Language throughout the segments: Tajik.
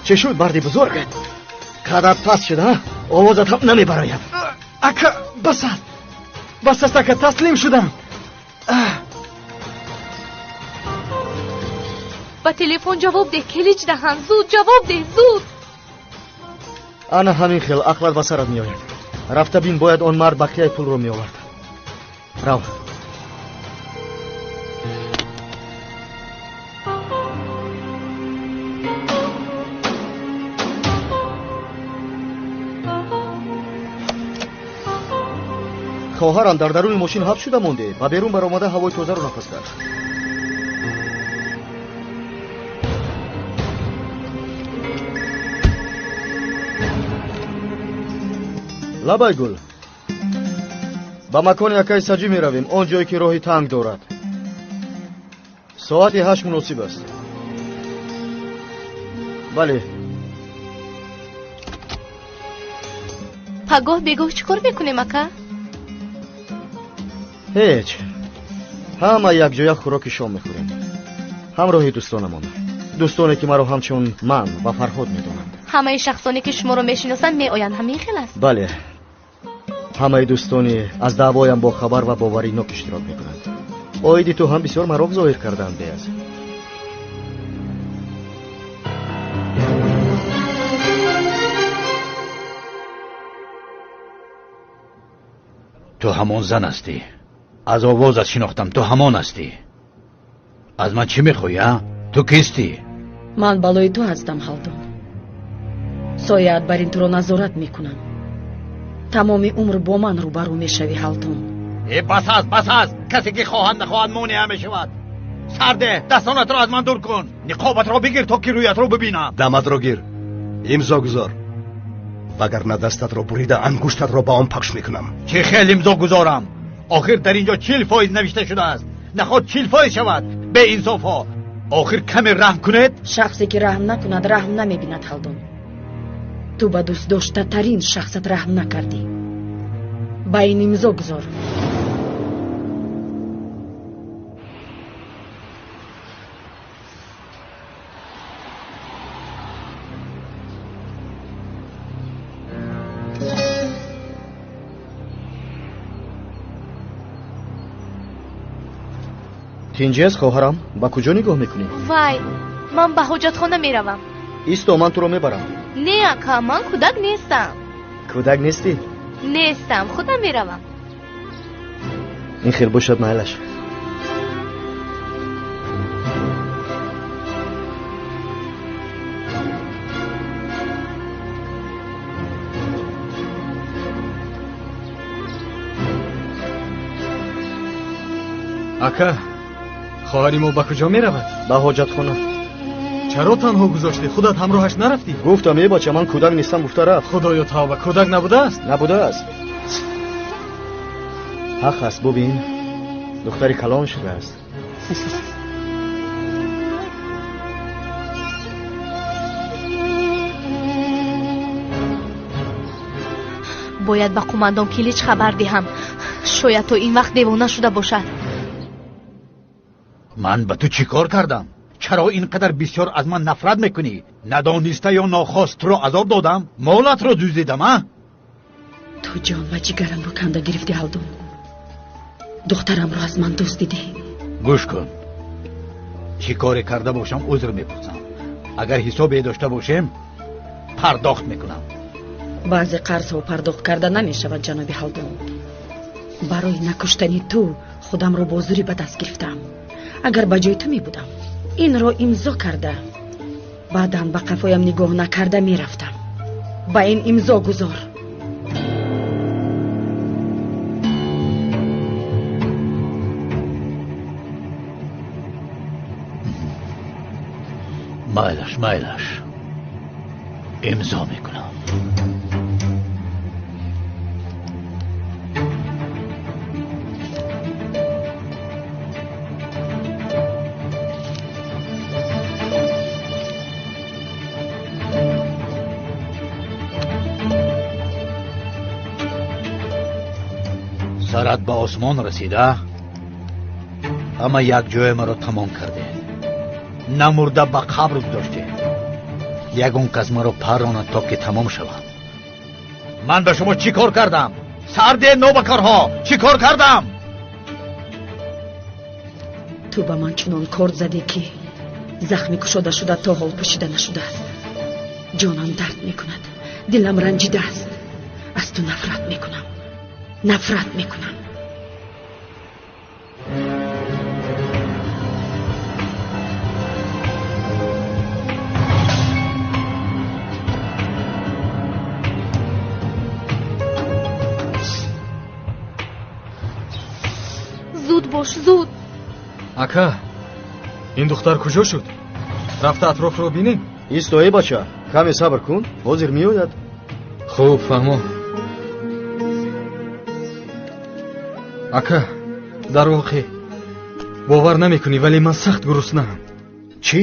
Чӣ шуд, марди бузург? Қадат паст шуд, а? Овозат ҳам намебарояд. Ака, бас аст. Бас аст, ака, таслим шудам. Ба телефон ҷавоб деҳ, Килич даҳан, зуд ҷавоб деҳ, зуд. Ана ҳамин хел ақлат ба сарат меояд. Рафта бин, бояд он мард бақияи пулро меовард. Рав. Хоҳарам дар даруни мошин ҳабс шуда монде. Ба берун баромада ҳавои тозаро нафас кард. Лабай гул. Ба макони акаи Саҷӣ меравем, он ҷое ки роҳи танг дорад. Соати 8 муносиб аст. Бале. Пагоҳ бегоҳ чӣ кор мекунем, ака? Ҳеҷ. Ҳама якҷоя хӯроки шом мехӯрем. Ҳамроҳи дӯстонамон. Дӯстоне ки маро ҳамчун ман ва Фарҳод медонанд. Ҳамаи шахсоне ки шуморо мешиносанд меоянд, ҳамин хел аст? Бале. Ҳамаи дӯстони аз даъвоям бо хабар ва боваринок иштирок мекунанд. Оиди ту ҳам бисёр мароқ зоҳир карданд, Беаз. Ту ҳамон зан ҳастӣ. Аз овозат шинохтам, ту ҳамон ҳастӣ. Аз ман чӣ мехоҳӣ, а? Ту кистӣ? Ман балои ту ҳастам, Ҳалдун. Сояат бар ин туро назорат мекунам. Тамоми умр бо ман рӯбарӯ мешавӣ, Ҳалдун. Э, бас аст, бас аст. Касе ки хоҳад нахоҳад монеа мешавад. Сарде, дастонатро аз ман дур кун. Ниқобатро бигир, то ки рӯятро бибинам. Даматро гир. Имзо гузор. Вагарна дастатро бурида ангуштатро ба он пахш мекунам. Чӣ хел имзо гузорам? Охир дар инҷо 40% навишта шудааст. Наход 40% шавад. Беинсофҳо. Охир каме раҳм кунед. Шахсе ки раҳм накунад, раҳм намебинад, Ҳалдун. Ту ба дӯстдоштатарин шахсат раҳм накардӣ. Ба ин имзо гузор. Тинҷӣ аст, хоҳарам? Ба куҷо нигоҳ мекунӣ? Вай, ман ба ҳоҷатхона меравам. Исто, ман туро мебарам. Не, ака, ман кӯдак нестам. Кӯдак нестӣ? Нестам, худам меравам. Ин хел бошад, майлаш. Ака, хоҳари мо ба куҷо меравад? Ба ҳоҷатхона. Чаро танҳо гузоштӣ? Худат ҳамроҳаш нарафтӣ? Гуфтам, э бача, ман кӯдак нестам, гуфта рафт. Худоё тавба, кӯдак набудааст? Набудааст. Ҳақ аст, бубин, духтари калон шудааст. Бояд ба қумандон Килич хабар диҳам. Шояд то ин вақт девона шуда бошад. Ман ба ту чӣ кор кардам? Чаро ин қадар бисёр аз ман нафрат мекунӣ? Надониста ё нохост туро азоб додам? Молатро дуздидам, а? Ту ҷон ва ҷигарамро канда гирифтӣ, Ҳалдун. Духтарамро аз ман дуздидӣ. Гӯш кун. Чӣ коре карда бошам, узр мепурсам. Агар ҳисобе дошта бошем, пардохт мекунам. Баъзе қарзҳо пардохт карда намешавад, ҷаноби Ҳалдун. Барои накуштани ту худамро бо зӯрӣ ба даст гирифтам. Агар ба ҷои ту мебудам, инро имзо карда, баъдан ба қафоям нигоҳ накарда мерафтам. Ба ин имзо гузор. Майлаш, майлаш. Имзо мекунам. Сарат ба осмон расида, ҳама якҷоя маро тамом кардед. Намурда ба қабр гузоштед. Ягон кас маро паронад то ки тамом шавам. Ман ба шумо чӣ кор кардам? Сарде нобакорҳо, чӣ кор кардам? Ту ба ман чунон корд задӣ, ки захми кушода шуда то ҳол пӯшида нашудааст. Ҷонам дард мекунад, дилам ранҷидааст. Аз ту нафрат мекунам, нафрат мекунам. Зуд бош, зуд. Ака, ин духтар куҷо шуд? Рафта атрофро бинем. Исто, эй бача, каме сабр кун, ҳозир меояд. Хуб, фаҳмо. Ака, дар воқеъ бовар намекунӣ, вале ман сахт гуруснаам. Чӣ?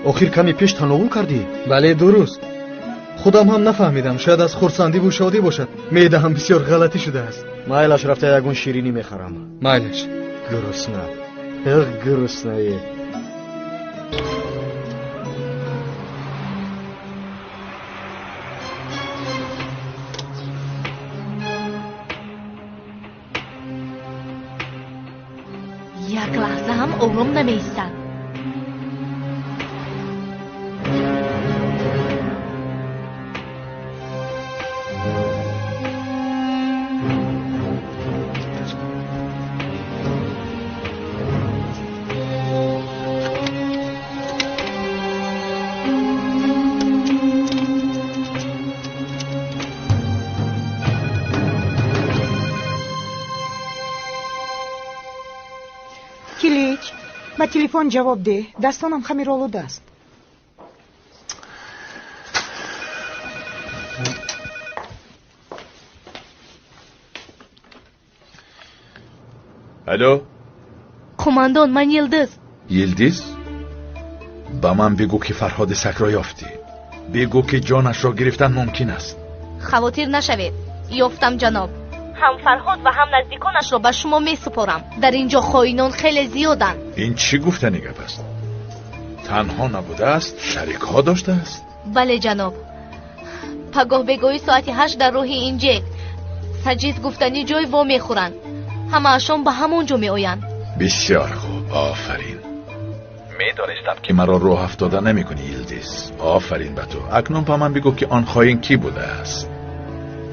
Охир каме пеш тановул кардӣ? Бале, дуруст. Худам ҳам нафаҳмидам, шояд аз хурсандиву шодӣ бошад. Меъдаам бисёр ғалатӣ шудааст. Майлаш, рафта ягон ширинӣ мехарам. Майлаш. Гурусна. Эх, гуруснае. Як лаҳза ҳам ором намеистад. Килич, ба телефон ҷавоб деҳ, дастонам хамиролуд аст. Алло? Қумандон, ман Йилдиз. Йилдиз? Ба ман бигӯ, ки Фарҳоди сагро ёфтӣ. Бигӯ, ки ҷонашро гирифтан мумкин аст. Хавотир нашавед, ёфтам, ҷаноб. Ҳам Фарҳод ва ҳам наздиконашро ба шумо месупорам. Дар ин ҷо хоинон хеле зиёданд. Ин чӣ гуфтани гап аст? Танҳо набудааст, шарикҳо доштааст? Бале, ҷаноб. Пагоҳ бегоҳӣ соати 8 дар роҳи инҷек саҷид гуфтани ҷой во мехӯранд. Ҳамаашон ба ҳамон ҷо меоянд. Бисёр хуб, офарин. Медонистам, ки маро роҳ афтода намекунӣ, Йилдиз. Офарин ба ту. Акнун ба ман бигӯ, ки он хоин кӣ будааст.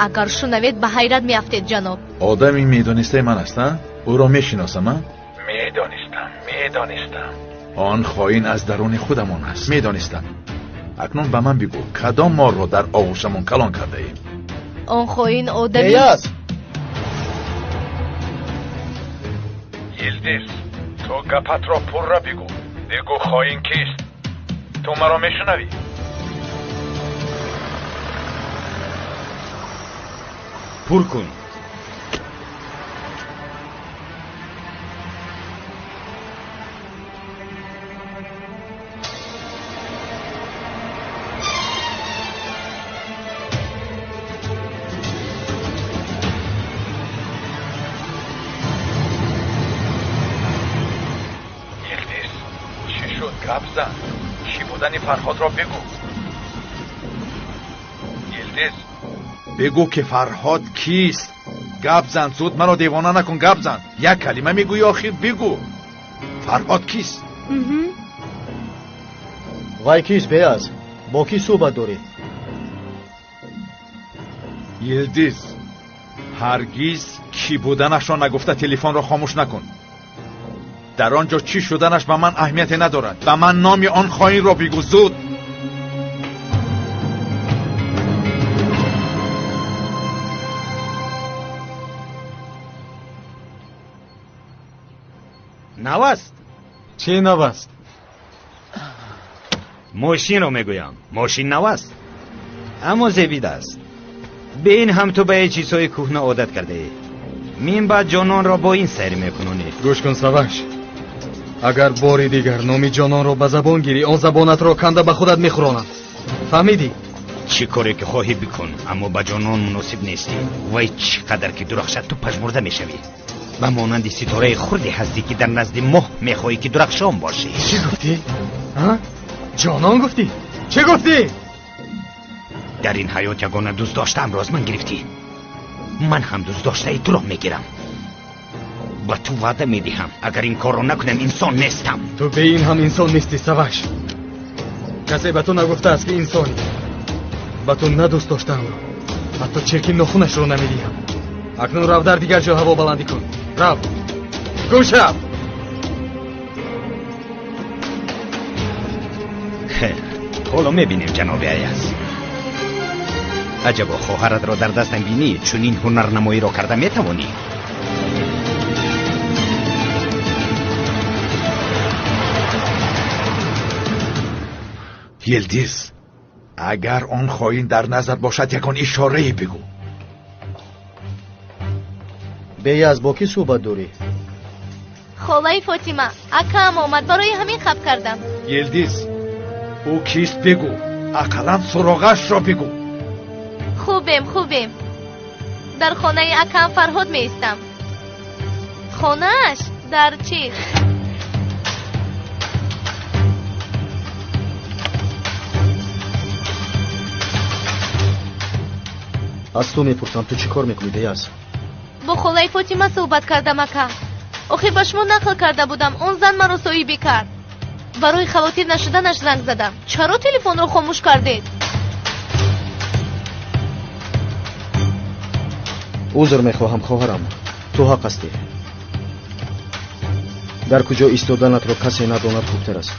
Агар шунавед, ба ҳайрат меафтед, ҷаноб. Одами медонистаи ман аст, а? Ӯро мешиносам, а? Медонистам, медонистам. Он хоин аз даруни худамон аст. Медонистам. Акнун ба ман бигӯ, кадом морро дар оғӯшамон калон кардаем? Он хоин одами... Беяз! Йилдиз, ту гапатро пурра бигӯ. Бигӯ, хоин кист? Ту маро мешунавӣ? Пур кун. Йилдиз, чӣ шуд? Гап зан. Чӣ будани Фарҳодро бигӯ. Йилдиз, бигӯ, ки Фарҳод кист. Гап зан, зуд, маро девона накун, гап зан. Як калима мегӯӣ, охир бигӯ. Фарҳод кист? Вай кист, Беяз? Бо кӣ суҳбат дорӣ? Йилдиз, ҳаргиз кӣ буданашро нагуфта телефонро хомӯш накун. Дар он ҷо чӣ шуданаш ба ман аҳамияте надорад. Ба ман номи он хоинро бигӯ, зуд. Нав аст? Чӣ нав аст? Мошинро мегӯям. Мошин нав аст, аммо зебида аст. Бе ин ҳам ту ба ин чизҳои кӯҳна одат кардаӣ. Мин баъд ҷононро бо ин сайр мекунонӣ. Гӯш кун, Саваш, агар бори дигар номи ҷононро ба забон гирӣ, он забонатро канда ба худат мехӯронам. Фаҳмидӣ? Чӣ коре ки хоҳӣ бикун, аммо ба ҷонон муносиб нестӣ. Вай чӣ қадар ки дурахшад, ту пажмурда мешавӣ. Ба монанди ситораи хурде ҳастӣ, ки дар назди моҳ мехоҳӣ ки дурахшон бошӣ. Чӣ гуфтӣ? Ҷонон гуфтӣ? Чӣ гуфтӣ? Дар ин ҳаёт ягона дӯст доштаамро аз ман гирифтӣ. Ман ҳам дӯст доштаи туро мегирам. Ба ту ваъда медиҳам, агар ин корро накунам инсон нестам. Ту бе ин ҳам инсон нестӣ, Саваш. Касе ба ту нагуфтааст ки инсонӣ. Ба ту на дӯст доштаамро, ҳатто чирки нохунашро намедиҳам. Акнун рав дар дигар ҷо ҳаво баландӣ кун. Рав. Гум шав. Ҳоло мебинем, ҷаноби Аяз. Аҷабо хоҳаратро дар дастам бинӣ, чунин ҳунарнамоиро карда метавонӣ? Йилдиз, агар он хоин дар назар бошад, ягон ишорае бигӯ. Беяз, бо кӣ суҳбат дорӣ? Холаи Фотима, акаам омад, барои ҳамин хаб кардам. Йилдиз, ӯ кист бигӯ, ақаллан суроғашро бигӯ. Хубем, хубем. Дар хонаи акаам Фарҳод меистам. Хонааш дар чӣ? Аз ту мепурсам, ту чӣ кор мекунӣ, Беяз? Бо холаи Фотима суҳбат кардам, ака. Охир ба шумо нақл карда будам, он зан маро соҳибӣ кард. Барои хавотир нашуданаш занг задам. Чаро телефонро хомӯш кардед? Узр мехоҳам, хоҳарам. Ту ҳақ ҳастӣ. Дар куҷо истоданатро касе надонад хубтар аст.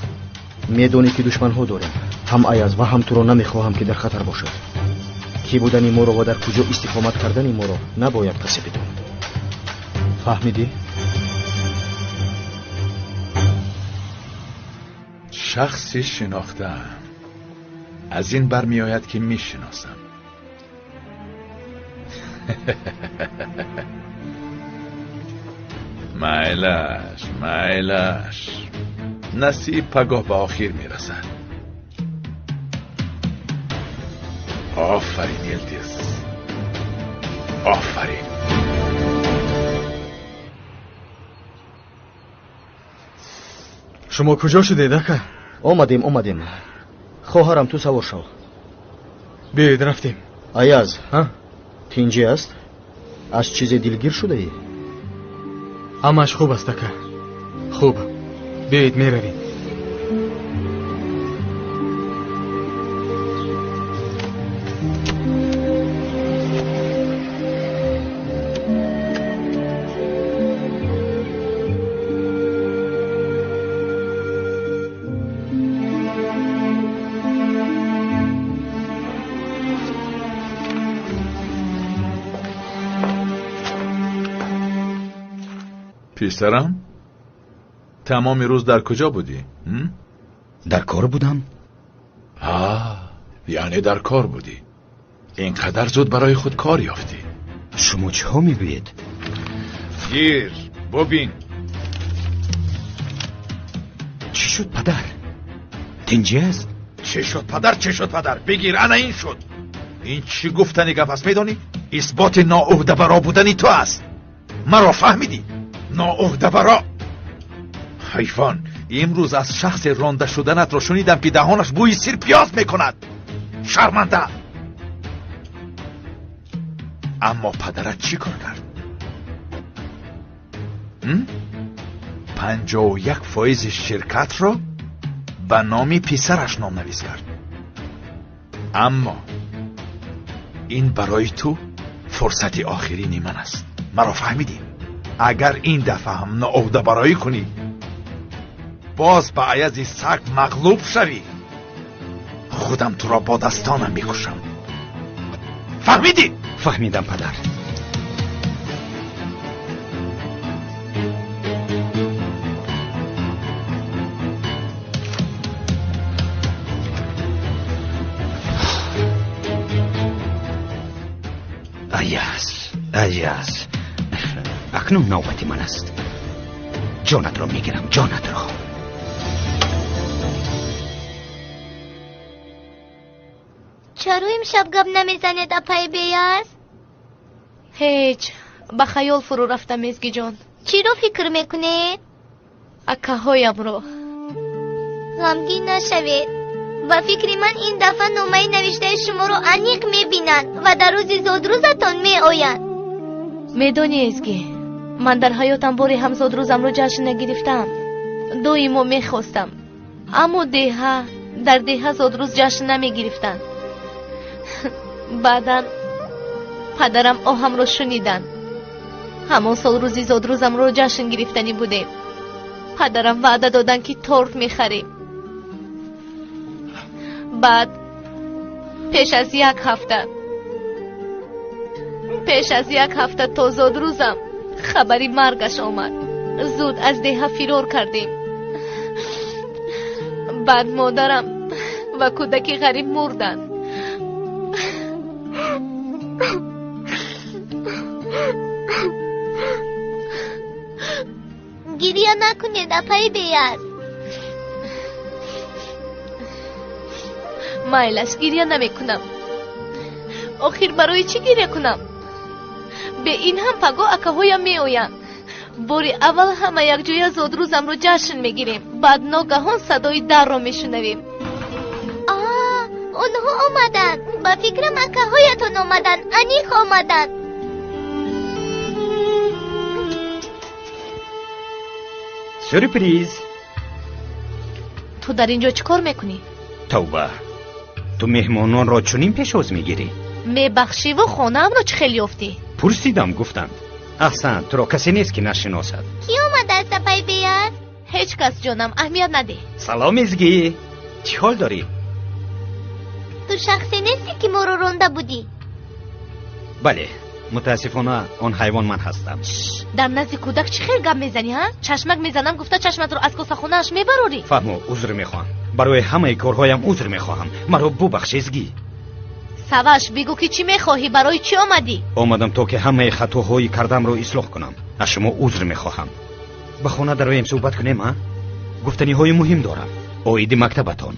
Медонӣ ки душманҳо дорем. Ҳам Аяз ва ҳам туро намехоҳам ки дар хатар бошад. Кӣ будани моро ва дар куҷо истиқомат кардани моро набояд касе бидонад. Фаҳмидӣ? Шахси шинохтаам. Аз ин бармеояд ки мешиносам. Майлаш, майлаш. Насиб пагоҳ ба охир мерасад. Офарин, Йилдиз. Офарин. Шумо куҷо шудед, ака? Омадем, омадем. Хоҳарам, ту савор шав. Биёед, рафтем. Аяз, тинҷӣ аст? Аз чизе дилгир шудаӣ? Ҳамааш хуб аст, ака. Хуб. Биёед, меравем. Писарам, тамоми рӯз дар куҷо будӣ? Дар кор будам. Яъне дар кор будӣ. Ин қадар зуд барои худ кор ёфтӣ. Шумо чиҳо мегӯед? Гир, бубин. Чӣ шуд, падар? Тинҷӣ аст? Чӣ шуд, падар? Чӣ шуд, падар? Бигир, ана ин шуд. Ин чӣ гуфтани гап аст, медонӣ? Исботи ноуҳдабаро будани ту аст. Маро фаҳмидӣ? Ноуҳдабаро. Ҳайвон, имрӯз аз шахсе ронда шуданатро шунидам ки даҳонаш бӯи сирпиёз мекунад. Шарманда. Аммо падарат чӣ кор кард? 51% ширкатро ба номи писараш номнавис кард. Аммо ин барои ту фурсати охирини ман аст. Маро фаҳмидӣ? Агар ин дафъа ҳам ноуҳдабароӣ кунӣ, боз ба Аязи саг мағлуб шавӣ, худам туро бо дастонам мекушам. Фаҳмидӣ? Фаҳмидам, падар. Аяз, Аяз, акнун навбати ман аст. Ҷонатро мегирам, ҷонатро. Чаро имшаб гап намезанед, апаи Беяз? Ҳеҷ, ба хаёл фурӯ рафтам, Эзгиҷон. Чиро фикр мекунед? Акаҳоямро. Ғамгин нашавед. Ба фикри ман ин дафъа номаи навиштаи шуморо аниқ мебинанд ва дар рӯзи зодрӯзатон меоянд. Медонӣ, Эзгӣ, ман дар ҳаётам бори ҳам зодрӯзамро ҷашн нагирифтаам. Доимо мехостам, аммо деҳа дар деҳа зодрӯз ҷашн намегирифтанд. Баъдан падарам оҳамро шуниданд. Ҳамон сол рӯзи зодрӯзамро ҷашн гирифтанӣ будем. Падарам ваъда доданд, ки торт мехарем. Баъд пеш аз як ҳафта то зодрӯзам хабари маргаш омад. Зуд аз деҳа фирор кардем. Баъд модарам ва кӯдаки ғариб мурданд. Гиря накунед, апаи Беяз. Майлаш, гиря намекунам. Охир барои чӣ гиря кунам? Бе ин ҳам паго акаҳоям меоянд. Бори аввал ҳама якҷоя зодрӯзамро ҷашн мегирем. Баъд ногаҳон садои дарро мешунавем. Онҳо омаданд. Ба фикрам акаҳоятон омаданд. Аниқ омаданд. Сюрприз! Ту дар ин ҷо чӣ кор мекунӣ? Тавба, ту меҳмононро чунин пешвоз мегирӣ? Мебахшиву хонаамро чӣ хел ёфтӣ? Пурсидам, гуфтанд. Аҳсан, туро касе нест, ки нашиносад. Кӣ омадааст, апаи Беяз? Ҳеҷ кас, ҷонам, аҳамият надеҳ. Салом, Изгӣ, чӣ ҳол дорӣ? Ту шахсе нестӣ, ки моро ронда будӣ? Бале, мутаассифона он ҳайвон ман ҳастам. Дар назди кӯдак чӣ хел гап мезанӣ, ҳа? Чашмак мезанам гуфта чашматро аз косахонааш мебарорӣ. Фаҳмо, узр мехоҳам. Барои ҳамаи корҳоям узр мехоҳам. Маро бубахш, Изгӣ. Саваш, бигӯ ки чӣ мехоҳӣ, барои чӣ омадӣ? Омадам то ки ҳамаи хатоҳои кардамро ислоҳ кунам. Аз шумо узр мехоҳам. Ба хона дароем суҳбат кунем, а? Гуфтаниҳои муҳим дорам оиди мактабатон.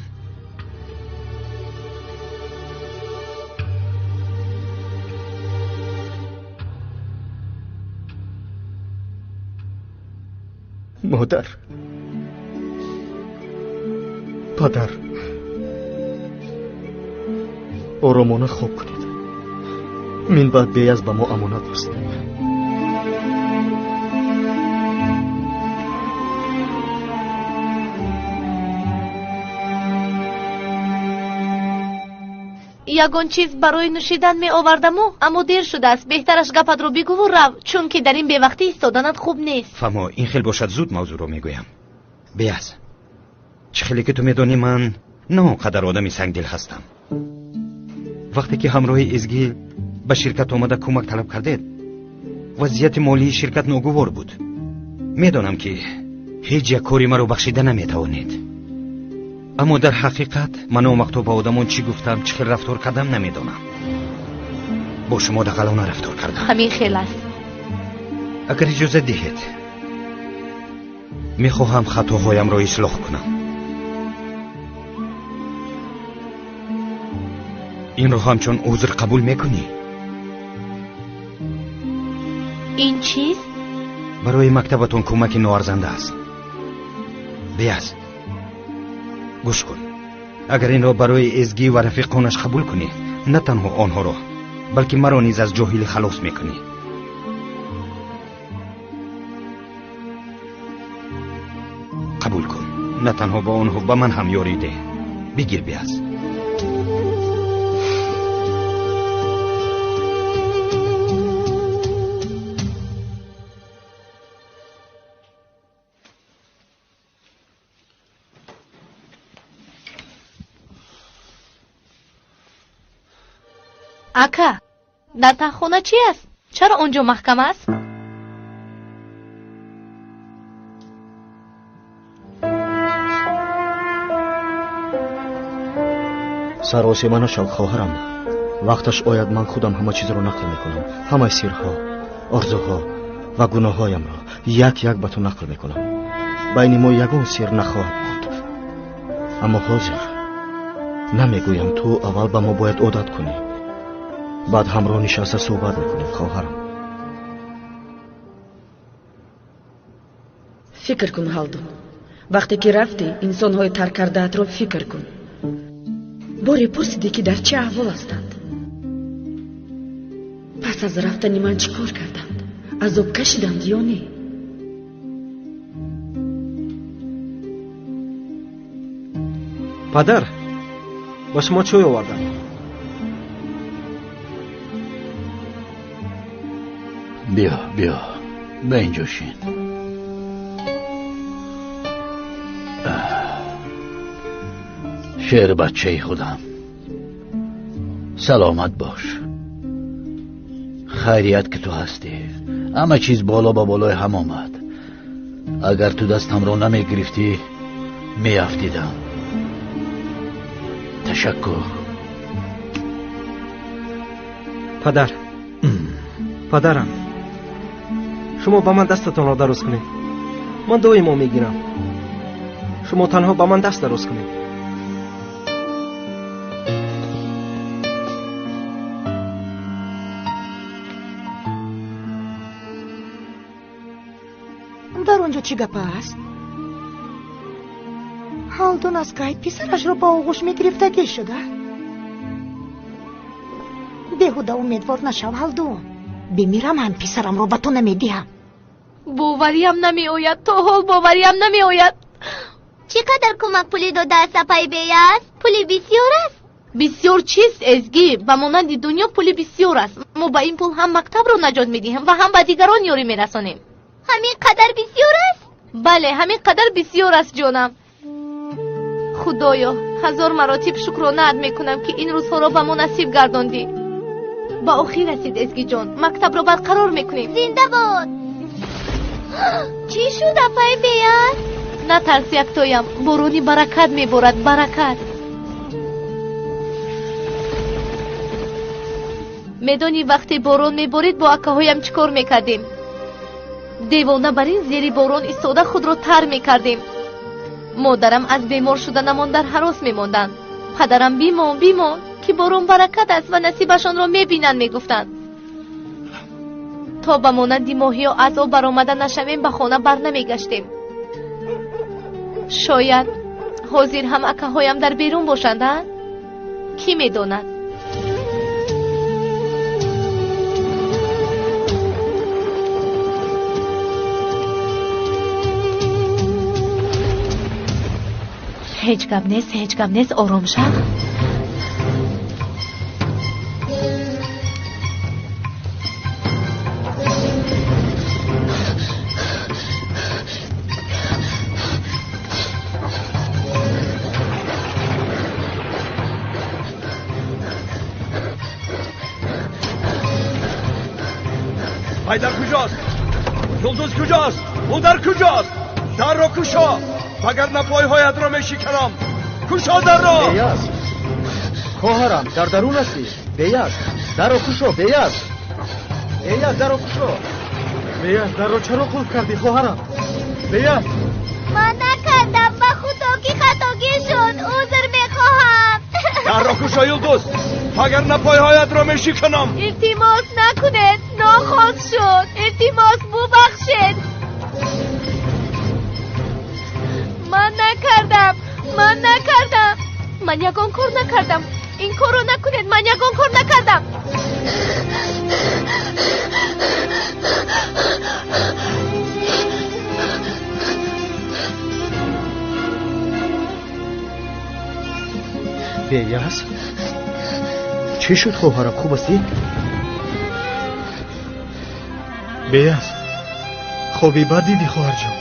Модар, падар, оромона хоб кунед. Минбаъд Беяз ба мо амонат аст. Ягон чиз барои нӯшидан меовардаму, аммо дер шудааст. Беҳтараш гапатро бигӯву рав, чунки дар ин бевақтӣ истоданат хуб нест. Фаҳмо, ин хел бошад, зуд мавзӯъро мегӯям. Беяз, чӣ хеле ки ту медонӣ, ман на он қадар одами сангдил ҳастам. Вақте ки ҳамроҳи Изгӣ ба ширкат омада кӯмак талаб кардед, вазъияти молии ширкат ногувор буд. Медонам, ки ҳеҷ як кори маро бахшида наметавонед. Аммо дар ҳақиқат ман он вақто ба одамон чӣ гуфтам, чӣ хел рафтор кардам намедонам. Бо шумо дағалона рафтор кардам. Ҳамин хел аст. Агар иҷозат диҳед, мехоҳам хатоҳоямро ислоҳ кунам. Инро ҳамчун узр қабул мекунӣ? Ин чиз? Барои мактабатон кӯмаки ноарзанда аст. Беяз, гӯш кун. Агар инро барои Эзгӣ ва рафиқонаш қабул кунӣ, на танҳо онҳоро, балки маро низ аз ҷоҳилӣ халос мекунӣ. Қабул кун. На танҳо ба онҳо, ба ман ҳам ёрӣ деҳ. Бигир, Беяз. Ака, дар таххона чӣ аст? Чаро он ҷо маҳкам аст? Саросема нашав, хоҳарам. Вақташ ояд, ман худам ҳама чизро нақл мекунам. Ҳамаи сирҳо, орзуҳо ва гуноҳҳоямро як як ба ту нақл мекунам. Байни мо ягон сир нахоҳад буд. Аммо ҳозир намегӯям. Ту аввал ба мо бояд одат кунӣ. Баъд ҳамроҳ нишаста суҳбат мекунем, хоҳарам. Фикр кун, Ҳалдун. Вақте ки рафтӣ, инсонҳои тарк кардаатро фикр кун. Боре пурсидӣ, ки дар чӣ аҳвол ҳастанд? Пас аз рафтани ман чӣ кор карданд? Азоб кашиданд ё не? Падар, ба шумо чой овардам. Биё, биё, ба инҷо шин. Шер бачаи худам, саломат бош. Хайрият ки ту ҳастӣ. Ҳама чиз боло ба болои ҳам омад. Агар ту дастамро намегирифтӣ, меафтидам. Ташаккур. Падар, падарам, шумо ба ман дастатонро дароз кунед. Ман доимо мегирам. Шумо танҳо ба ман даст дароз кунед. Дар он ҷо чӣ гап аст? Ҳалдун аз кай писарашро ба оғӯш мегирифтагӣ шуда? Беҳуда умедвор нашав, Ҳалдун. Бимирам ҳам писарамро ба ту намедиҳам. Бовариам намеояд, то ҳол бовариам намеояд. Чӣ қадар кӯмак пулӣ додааст апай Беяз? Пули бисёр аст? Бисёр чист, Эзгӣ. Ба монанди дунё пули бисёр аст. Мо ба ин пул ҳам мактабро наҷот медиҳем ва ҳам ба дигарон ёрӣ мерасонем. Ҳамин қадар бисёр аст? Бале, ҳамин қадар бисёр аст, ҷонам. Худоё, ҳазор маротиб шукронаат мекунам, ки ин рӯзҳоро ба мо насиб гардондӣ. Ба охир расид, Эзгиҷон. Мактабро барқарор мекунем. Зинда бод! Чӣ шуд, апай Беяз? Натарс, яктоям. Борони баракат меборад, баракат. Медонӣ, вақте борон меборид, бо акаҳоям чӣ кор мекардем? Девона бар ин зери борон истода худро тар мекардем. Модарам аз бемор шуданамон дар ҳарос мемонданд. Падарам бимон, бимон, ки борон баракат аст ва насибашонро мебинанд, мегуфтанд. То ба монанди моҳиё аз об баромада нашавем, ба хона барнамегаштем. Шояд ҳозир ҳам акаҳоям дар берун бошанд, а? Кӣ медонад? Ҳеҷ гап нест, ҳеҷ гап нест, ором шав. Ҳайдар куҷост? Юлдуз куҷост? Ӯ дар куҷост? Дарро кушо, вагарна пойҳоятро мешиканам. Кушо дарро! Беяз, хоҳарам, дар дарун ҳастӣ? Беяз, дарро кушо, Беяз! Беяз, дарро кушо! Беяз, дарро чаро қулф кардӣ, хоҳарам? Беяз! Ман накардам, ба худо ки хатогӣ шуд, узр мехоҳам. Дарро кушо, Юлдуз, вагарна пойҳоятро мешиканам. Илтимос накунед, нохост шуд. Илтимос, бубахшед. Ман накардам, ман накардам. Ман ягон кор накардам. Ин корро накунед, ман ягон кор накардам. Беяз, чӣ шуд, хоҳарам? Хуб ҳастӣ? Беяз, хоби бад дидӣ, хоҳарҷон?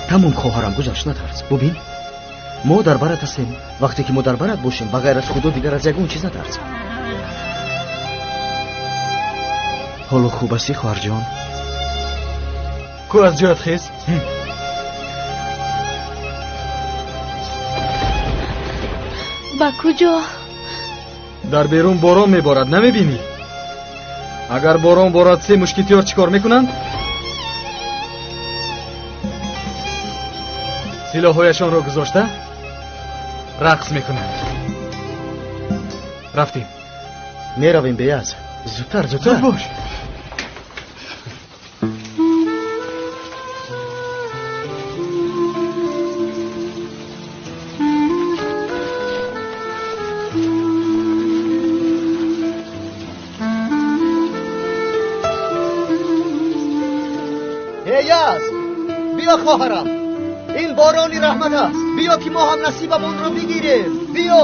Тамом, хоҳарам, гузашт, натарс. Бубин, мо дар барат ҳастем. Вақте ки мо дар барат бошем, ба ғайр аз худо дигар аз ягон чиз натарс. Ҳоло хуб ҳастӣ, хоҳарҷон? Ку аз ҷоят хез. Ба куҷо? Дар берун борон меборад, намебинӣ? Агар борон борад, се мушкитёр чӣ кор мекунанд? Силоҳҳояшонро гузошта рақс мекунанд. Рафтем. Меравем, Беяз. Зудтар, зудтар. Зуд бош. Биё хоҳарам, ин борони раҳмат аст. Биё ки мо ҳам насибамонро бигирем. Биё.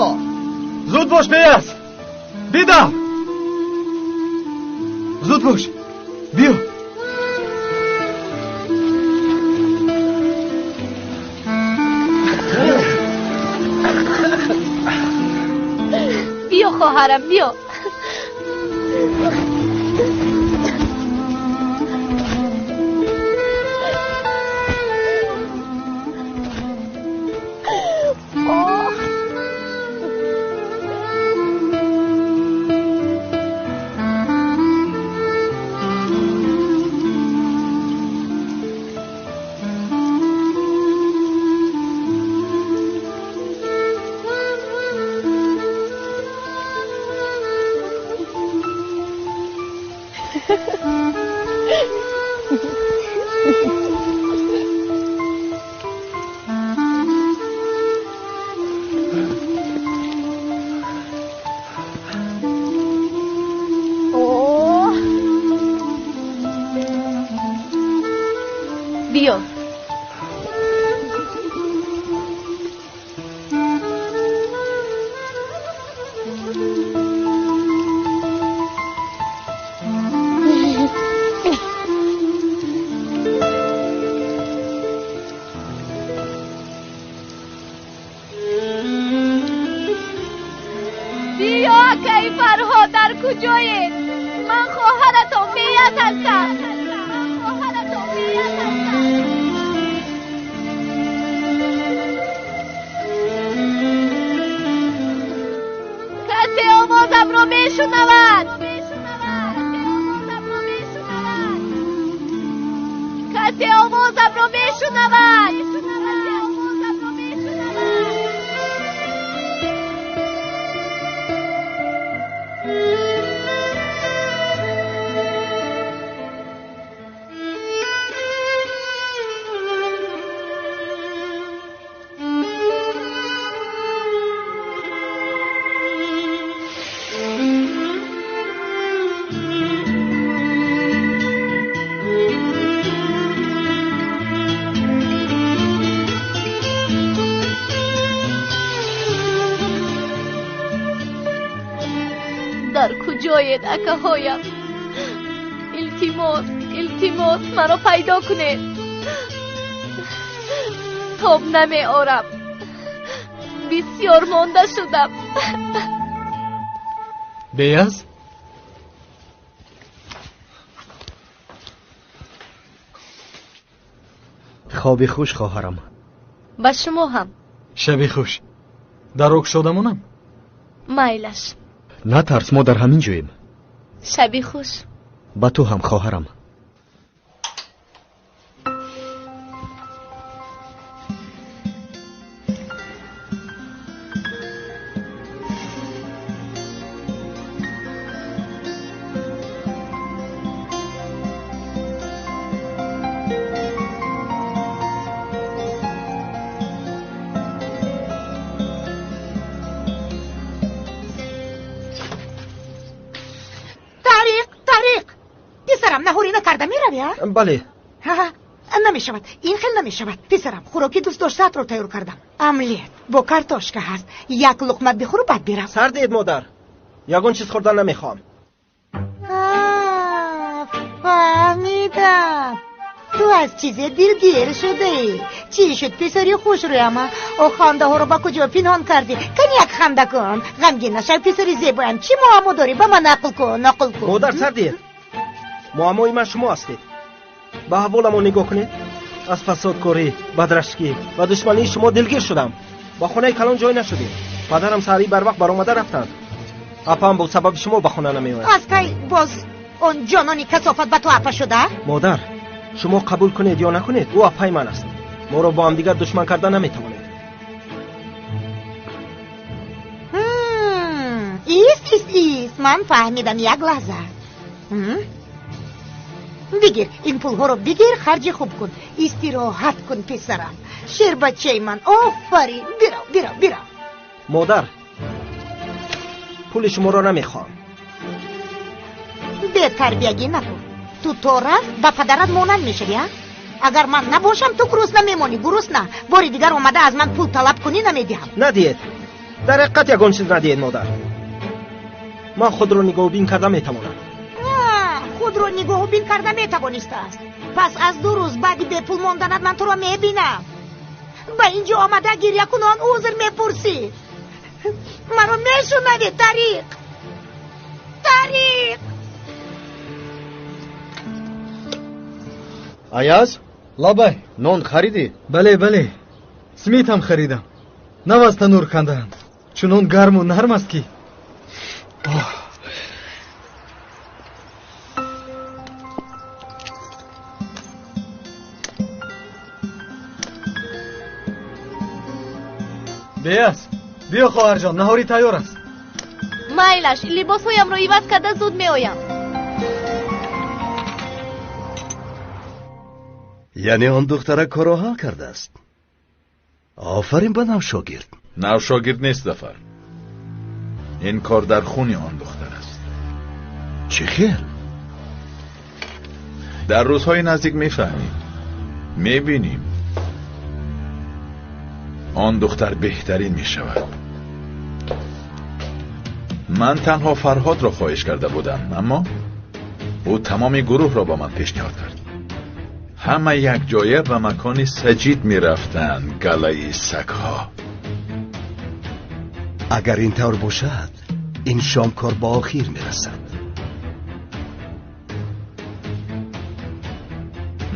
Зуд бош, Беяз. Дидам. Зуд бош. Биё. Биё хоҳарам, биё. Биё. Биё, акаи Фарҳод, дар куҷоед? Ман хоҳаратон Беяз ҳастам. Касе овозамро мешунавад? Касе овозамро мешунавад? Дар куҷоед, акаҳоям? Илтимос, илтимос, маро пайдо кунед. Тоб намеорам. Бисёр монда шудам. Беяз? Хоби хуш, хоҳарам. Ба шумо ҳам. Шаби хуш. Дар ок шодамонам? Майлаш. Натарс, мо дар ҳамин ҷоем. Шаби хуш. Ба ту ҳам, хоҳарам. Бале. Намешавад, ин хел намешавад. Писарам, хӯроки дӯст доштаатро тайёр кардам. Омлет бо картошка ҳаст. Як луқма бихӯру баъд бирав. Сардед, модар. Ягон чиз хӯрдан намехоҳам. Фаҳмидам. Ту аз чизе дилгир шудаӣ. Чӣ шуд, писари хушрӯяма? О, хандаҳоро ба куҷо пинҳон кардӣ? Кани як ханда кун. Ғамгин нашав, писари зебоям. Чӣ муаммо дорӣ? Ба ман нақл кун, нақл кун. Модар, сардед. Муаммои ман шумо ҳастед. Ба аҳволамон нигоҳ кунед. Аз фасодкорӣ, бадрашкӣ ва душмании шумо дилгир шудам. Ба хонаи калон ҷой нашудем. Падарам саҳарӣ барвақт баромада рафтанд. Апаам бо сабаби шумо ба хона намеояд. Аз кай боз он ҷонони касофат ба ту апа шуда? Модар, шумо қабул кунед ё накунед, ӯ апаи ман аст. Моро бо ҳамдигар душман карда наметавонед. Ист, ист, ист, ман фаҳмидам. Як лаҳза. Бигир, ин пулҳоро бигир, харҷи хуб кун. Истироҳат кун, писарам. Шербачаи ман, офарин. Бирав, бирав, бирав. Модар, пули шуморо намехоҳам. Бетарбиягӣ накун. Ту то рафт ба падарат монанд мешавӣ, а? Агар ман набошам, ту гурусна мемонӣ, гурусна. Бори дигар омада аз ман пул талаб кунӣ, намедиҳам. Надиҳед. Дар ҳақиқат ягон чиз надиҳед, модар. Ман худро нигоҳубин карда метавонам. Худро нигоҳубин карда метавонистааст. Пас аз 2 рӯз баъди бепул монданат ман туро мебинам. Ба ин ҷо омада гирякунон узр мепурсӣ. Маро мешунавӣ, Тариқ? Тариқ! Аяз? Лабай. Нон харидӣ? Бале, бале. Смит ҳам харидам. Нав аз танур кандаанд. Чунон гарму нарм аст ки. Беяз, биё хоҳарҷон, наҳорӣ тайёр аст. Майлаш, либосҳоямро иваз карда зуд меоям. Яъне он духтара корро ҳал кардааст. Офарин ба навшогирд. Навшогирд нест, Зафар. Ин кор дар хуни он духтар аст. Чӣ хел? Дар рӯзҳои наздик мефаҳмем, мебинем. Он духтар беҳтарин мешавад. Ман танҳо Фарҳодро хоҳиш карда будам, аммо ӯ тамоми гурӯҳро ба ман пешниҳод кард. Ҳама якҷоя ба макони Саҷид мерафтанд, галаи сагҳо. Агар ин тавр бошад, ин шомкор ба охир мерасад.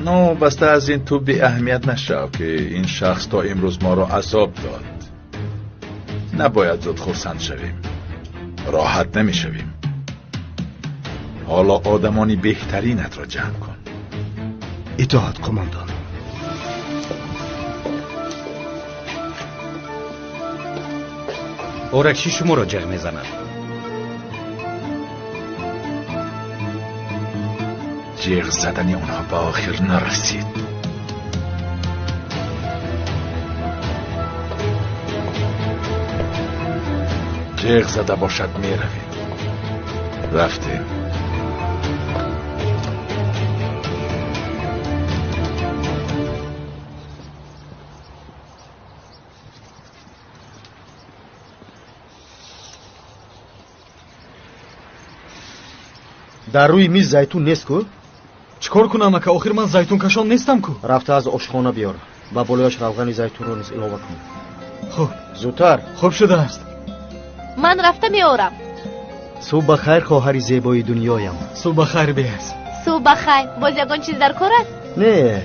Ну, баста аз ин ту беаҳамият нашав, ки ин шахс то имрӯз моро азоб дод. Набояд зуд хурсанд шавем. Роҳат намешавем. Ҳоло одамони беҳтаринатро ҷамъ кун. Итоат, қумондон. Оракши шуморо ҷеғ мезанад. Ҷеғ задани онҳо ба охир нарасид. Ҷеғ зада бошад, меравем. Рафтем. Дар рӯи миз зайтун нест ку? Чӣ кор кунам, ака? Охир ман зайтункашон нестам ку. Рафта аз ошхона биёр. Ба болояш равғани зайтунро низ илова кун. Хуб. Зудтар. Хуб шудааст. Ман рафта меорам. Субҳ ба хайр, хоҳари зебои дунёям. Субҳ ба хайр, Беяз. Субҳ ба хайр. Боз ягон чиз дар кор аст? Не,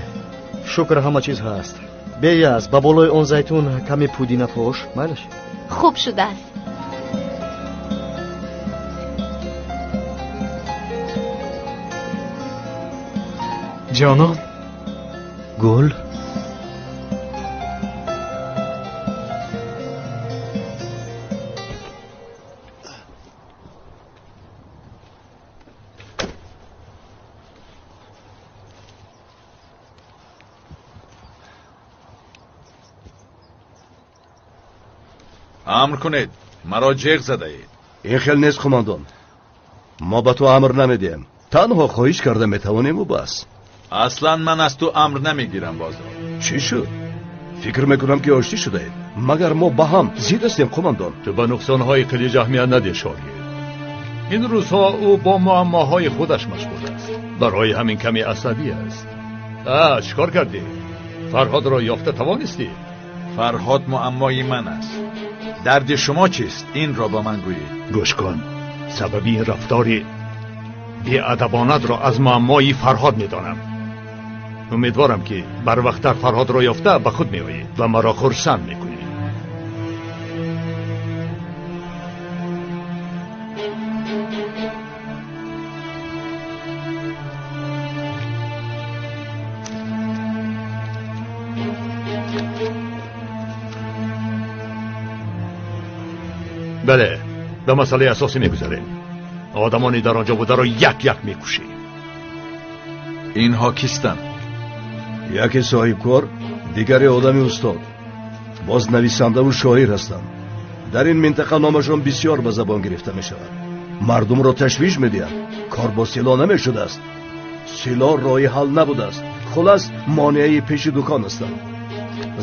шукр, ҳама чиз ҳаст. Беяз, ба болои он зайтун каме пудина пош, майлаш? Хуб шудааст. Ҷонон. Гул. Амр кунед, маро ҷеғ задаед. Ин хел нест, қумондон. Мо ба ту амр намедиҳем. Танҳо хоҳиш карда метавонему бас. Аслан ман аз ту амр намегирам, бозор. Чӣ шуд? Фикр мекунам ки оштӣ шудаед. Магар мо ба ҳам зид ҳастем, қумондон? Ту ба нуқсонҳои Қилич аҳамият надеҳ, шогирд. Ин рӯзҳо ӯ бо муаммоҳои худаш машғул аст. Барои ҳамин каме асабӣ аст. Чӣ кор кардӣ? Фарҳодро ёфта тавонистӣ? Фарҳод муаммои ман аст. Дарди шумо чист? Инро ба ман гӯед. Гӯш кун. Сабаби ин рафтори беадабонатро аз муаммои Фарҳод медонам. Умедворам ки барвақттар Фарҳодро ёфта ба худ меоӣ ва маро хурсанд мекунӣ. Бале, ба масъалаи асосӣ мегузарем. Одамони дар он ҷо бударо як-як мекушем. Инҳо кистанд? Яке соҳибкор, дигаре одами устод. Боз нависандаву шоир ҳастанд. Дар ин минтақа номашон бисёр ба забон гирифта мешавад. Мардумро ташвиш медиҳанд. Кор бо силоҳ намешудааст. Силоҳ роҳи ҳал набудааст. Хулас монеаи пеши дукон ҳастанд.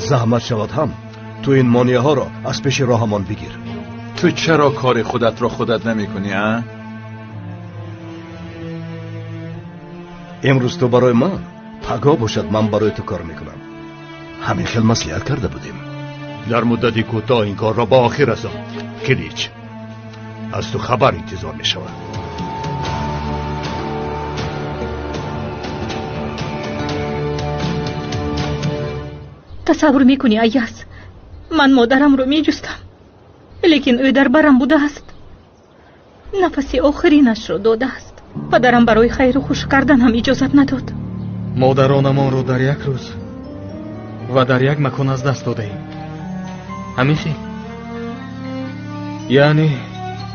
Заҳмат шавад ҳам ту ин монеаҳоро аз пеши роҳамон бигир. Ту чаро кори худатро худат намекунӣ, а? Имрӯз ту барои ман, пагоҳ бошад ман барои ту кор мекунам. Ҳамин хел маслиҳат карда будем. Дар муддати кӯтоҳ ин корро ба охир расонд. Килич, аз ту хабар интизор мешавад. Тасаввур мекунӣ, Аяз, ман модарамро меҷустам, лекин ӯ дар барам будааст. Нафаси охиринашро додааст. Падарам барои хайру хуш кардан ҳам иҷозат надод. Модаронамонро дар як рӯз ва дар як макон аз даст додаем. Ҳамин хел? Яъне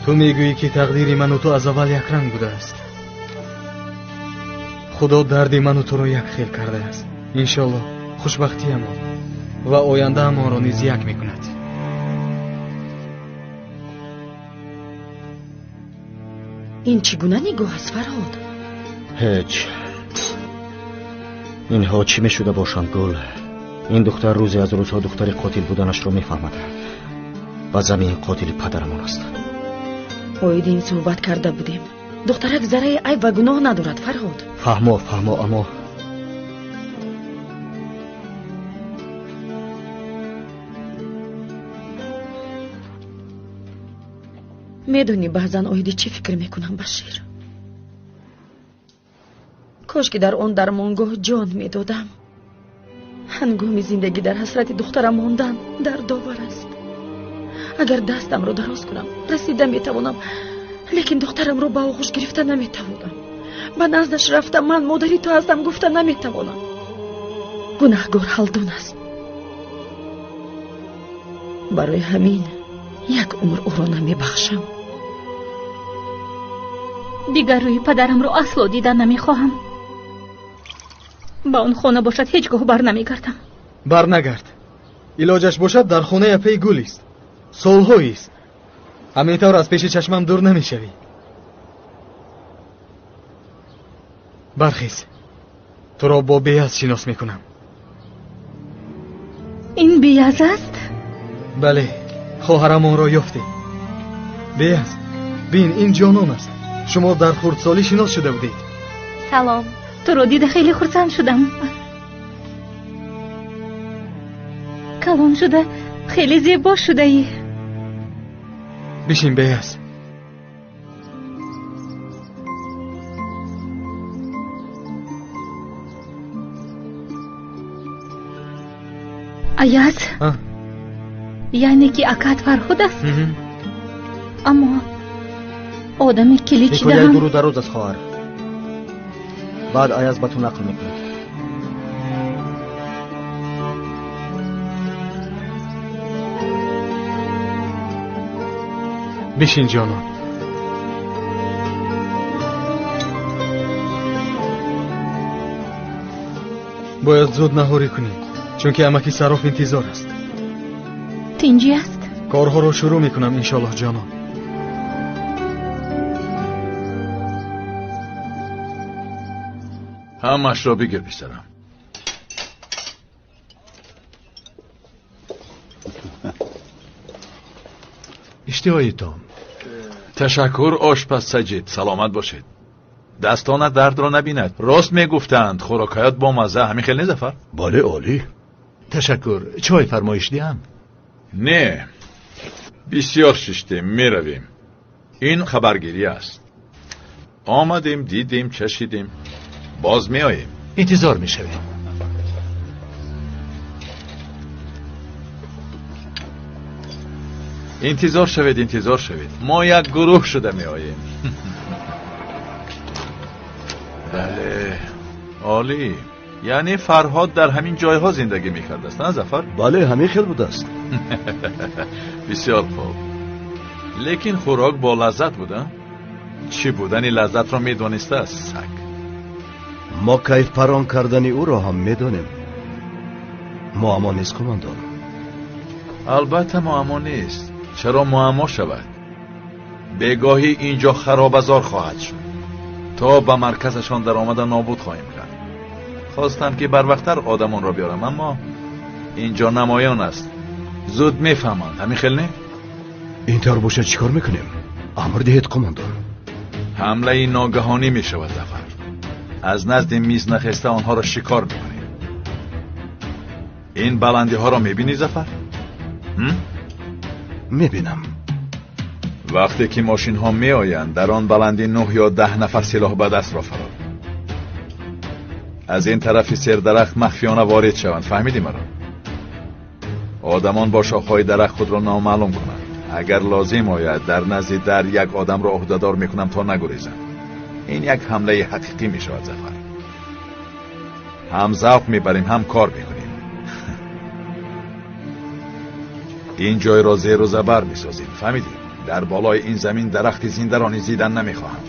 ту мегӯӣ, ки тақдири ману ту аз аввал якранг будааст. Худо дарди ману туро як хел кардааст. Иншоллоҳ хушбахтиямон ва ояндаамонро низ як мекунад. Ин чӣ гуна нигоҳ аст, Фарҳод? Ҳеҷ. Инҳо чӣ мешуда бошанд, Гул? Ин духтар рӯзе аз рӯзҳо духтари қотил буданашро мефаҳмад ва замин қотили падарамон аст. Оиди ин суҳбат карда будем. Духтарак зарраи айб ва гуноҳ надорад, Фарҳод. Фаҳмо, фаҳмо, аммо медонӣ баъзан оиди чӣ фикр мекунам, Башир? Кош ки дар он дармонгоҳ ҷон медодам. Ҳангоми зиндагӣ дар ҳасрати духтарам мондан дардовар аст. Агар дастамро дароз кунам, расида метавонам, лекин духтарамро ба оғӯш гирифта наметавонам. Ба наздаш рафта ман модари ту ҳастам гуфта наметавонам. Гунаҳгор Ҳалдун аст. Барои ҳамин як умр ӯро намебахшам. Дигар рӯи падарамро асло дида намехоҳам. Ба он хона бошад ҳеҷ гоҳ бар намегардам. Бар нагард. Илоҷаш бошад дар хонаи апаи Гулист. Солҳоист. Ҳамин тавр аз пеши чашмам дур намешавӣ. Бархез. Туро бо Беяз шинос мекунам. Ин Беяз аст? Бале, хоҳарамонро ёфтем. Беяз, бин, ин ҷонон аст. Шумо дар хурдсолӣ шинос шуда будед. Салом. Туро дида хеле хурсанд шудам. Калон шуда хеле зебо шудаӣ. Бишин, Беяз. Аяз, яъне ки акаат Фарҳод аст? Аммо одами киличида ҳикояи дуру дароз аст, хоҳар. Баъд Аяз ба ту нақл мекунад. Бишин, ҷонон. Бояд зуд наҳорӣ кунӣ, чунки амаки Сароф интизор аст. Тинҷӣ аст? Корҳоро шурӯъ мекунам, иншоллоҳ, ҷонон. Ҳамаашро бигир, писарам. Иштиҳоитон. Ташаккур, ошпаз Саҷид, саломат бошед. Дастонат дардро набинад. Рост мегуфтанд, хӯрокҳоят бомазза. Ҳамин хел не, Зафар? Бале, олӣ. Ташаккур. Чой фармоиш диҳам? Не, бисёр шиштем, меравем. Ин хабаргирӣ аст. Омадем, дидем, чашидем, боз меоем. Интизор мешавем. Интизор шавед, интизор шавед. Мо як гурӯҳ шуда меоем. Бале, олӣ. Яъне Фарҳод дар ҳамин ҷойҳо зиндагӣ мекардааст, на Зафар? Бале, ҳамин хел будааст. Бисёр хуб. Лекин хӯрок бо лаззат буда? Чӣ будани лаззатро медонистааст саг. Мо кайфпарон кардани ӯро ҳам медонем. Муаммо нест, командон. Албатта муаммо нест. Чаро муаммо шавад? Бегоҳӣ инҷо харобазор хоҳад шуд. То ба марказашон даромада нобуд хоҳем кард. Хостам ки барвақттар одамонро биёрам, аммо инҷо намоён аст. Зуд мефаҳманд, ҳамин хел не? Ин тавр бошад, чӣ кор мекунем? Амр диҳед, қумондон. Ҳамлаи ногаҳонӣ мешавад, Зафар. Аз назди миз нахеста онҳоро шикор мекунем. Ин баландиҳоро мебинӣ, Зафар? Мебинам. Вақте ки мошинҳо меоянд, дар он баландӣ 9 ё 10 нафар силоҳ ба дастро фаро. Аз ин тарафи сердарахт махфиёна ворид шаванд, фаҳмидӣ маро? Одамон бо шохҳои дарахт худро номаълум кунанд. Агар лозим ояд, дар назди дар як одамро ӯҳдадор мекунам то нагурезанд. Ин як ҳамлаи ҳақиқӣ мешавад, Зафар. Ҳам завқ мебарем, ҳам кор мекунем. Ин ҷойро зеру забар месозем, фаҳмидӣ? Дар болои ин замин дарахти зиндаро низ дидан намехоҳам.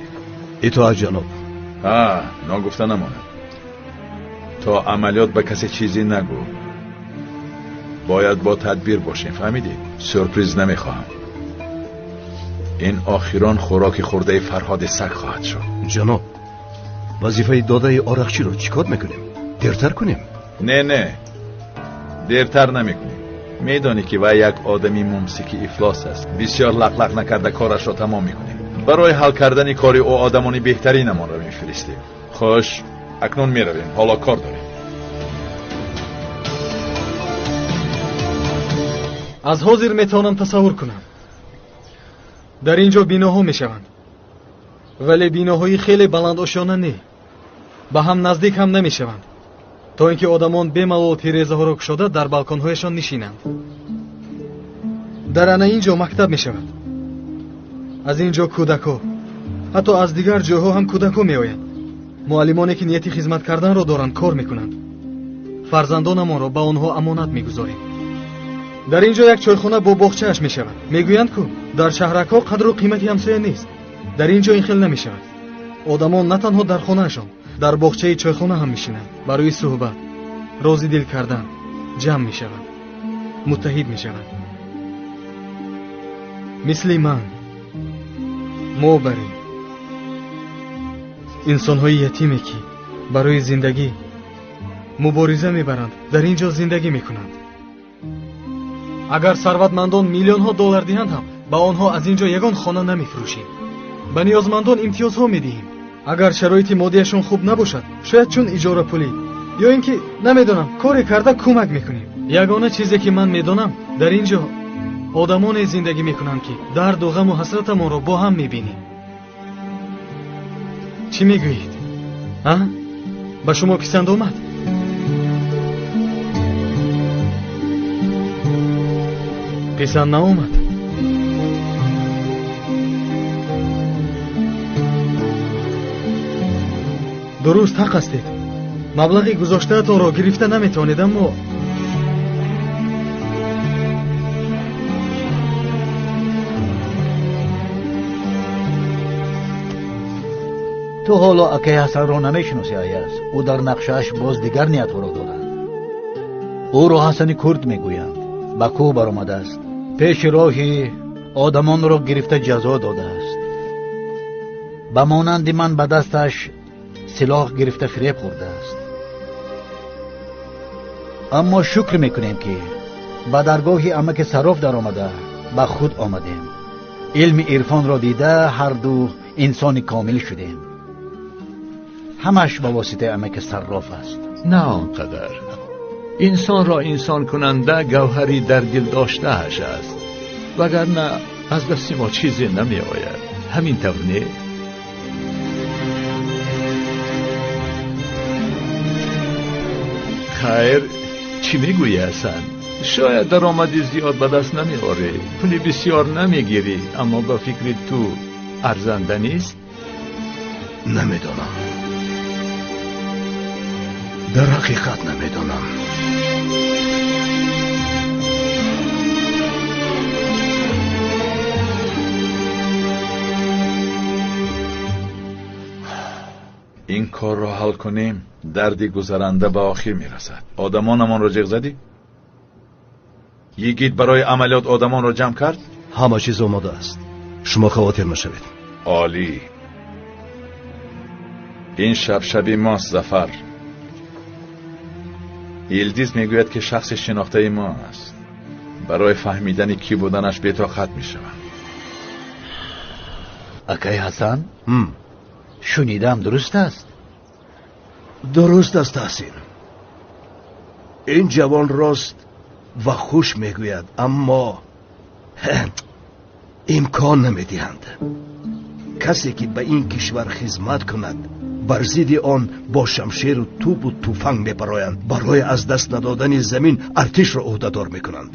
Итоат, ҷаноб. Ҳа, ногуфта намонад. То амалиёт ба касе чизе нагӯ. Бояд бо тадбир бошем, фаҳмидӣ? Сюрприз намехоҳам. Ин охирон хӯроки хӯрдаи Фарҳоди саг хоҳад шуд. Ҷаноб, вазифаи додаи орақчиро чӣ кор мекунем? Дертар кунем? Не, не, дертар намекунем. Медонӣ ки вай як одами мумсики ифлос аст. Бисёр лақлақ накарда корашро тамом мекунем. Барои ҳал кардани кори ӯ одамони беҳтаринамонро мефиристем. Хуш, акнун меравем, ҳоло кор дорем. Аз ҳозир метавонам тасаввур кунам. Дар ин ҷо биноҳо мешаванд, вале биноҳои хеле баландошёна не, ба ҳам наздик ҳам намешаванд, то ин ки одамон бемалол тирезаҳоро кушода дар балконҳояшон нишинанд. Дар ана ин ҷо мактаб мешавад. Аз ин ҷо кӯдакҳо, ҳатто аз дигар ҷойҳо ҳам кӯдакҳо меоянд. Муаллимоне ки нияти хизмат карданро доранд кор мекунанд. Фарзандонамонро ба онҳо амонат мегузорем. Дар ин ҷо як чойхона бо боғчааш мешавад. Мегӯянд ку дар шаҳракҳо қадру қимати ҳамсоя нест. Дар ин ҷо ин хел намешавад. Одамон на танҳо дар хонаашон, дар боғчаи чойхона ҳам мешинанд. Барои суҳбат, рози дил кардан ҷамъ мешаванд, муттаҳид мешаванд. Мисли ман, мо барем инсонҳои ятиме ки барои зиндагӣ мубориза мебаранд, дар ин ҷо зиндагӣ мекунанд. Агар сарватмандон миллионҳо доллар диҳанд ҳам, ба онҳо аз ин ҷо ягон хона намефурӯшем. Ба ниёзмандон имтиёзҳо медиҳем. Агар шароити моддияшон хуб набошад, шояд чун иҷорапулӣ ё ин ки намедонам, коре карда кӯмак мекунем. Ягона чизе ки ман медонам, дар ин ҷо одамоне зиндагӣ мекунанд ки дарду ғаму ҳасратамонро бо ҳам мебинем. Чӣ мегӯед? А? Ба шумо писанд омад? Писанд наомад? Дуруст, ҳақ ҳастед. Маблағи гузоштаатонро гирифта наметавонед, аммо ту ҳоло акаи Ҳасанро намешиносӣ, Аяз. Ӯ дар нақшааш боз дигар ниятҳоро дорад. Ӯро Ҳасани Курд мегӯянд. Ба кӯҳ баромадааст, пеши роҳи одамонро гирифта ҷазо додааст. Ба монанди ман ба дасташ силоҳ гирифта фиреб хӯрдааст. Аммо шукр мекунем ки ба даргоҳи амаки Сарроф даромада ба худ омадем. Илми ирфонро дида ҳарду инсони комил шудем. Ҳамаш ба воситаи амаки Сарроф аст. На он қадар. Инсонро инсонкунанда гавҳари дар дил доштааш аст, вагарна аз дасти мо чизе намеояд. Ҳамин тавр не? Хайр, чӣ мегӯӣ, Ҳасан? Шояд даромади зиёд ба даст намеорӣ, пули бисёр намегирӣ, аммо ба фикри ту арзанда нест? Намедонам. Дар ҳақиқат намедонам. Ин корро ҳал кунем, дарди гузаранда ба охир мерасад. Одамонамонро ҷиғ задӣ? Йигит барои амалиёт одамонро ҷамъ кард? Ҳама чиз омода аст. Шумо хавотир нашавед. Олӣ. Ин шаб шаби мост, Зафар. Илдиз мегӯяд, ки шахси шинохтаи мо аст. Барои фаҳмидани кӣ буданаш бетоқат мешавам. Акай Ҳасан, шунидам, дуруст аст? Дуруст аст, Таҳсин. Ин ҷавон рост ва хуш мегӯяд, аммо имкон намедиҳанд. Касе ки ба ин кишвар хизмат кунад, бар зидди он бо шамшеру тӯбу туфанг мебароянд. Барои аз даст надодани замин артишро ӯҳдадор мекунанд.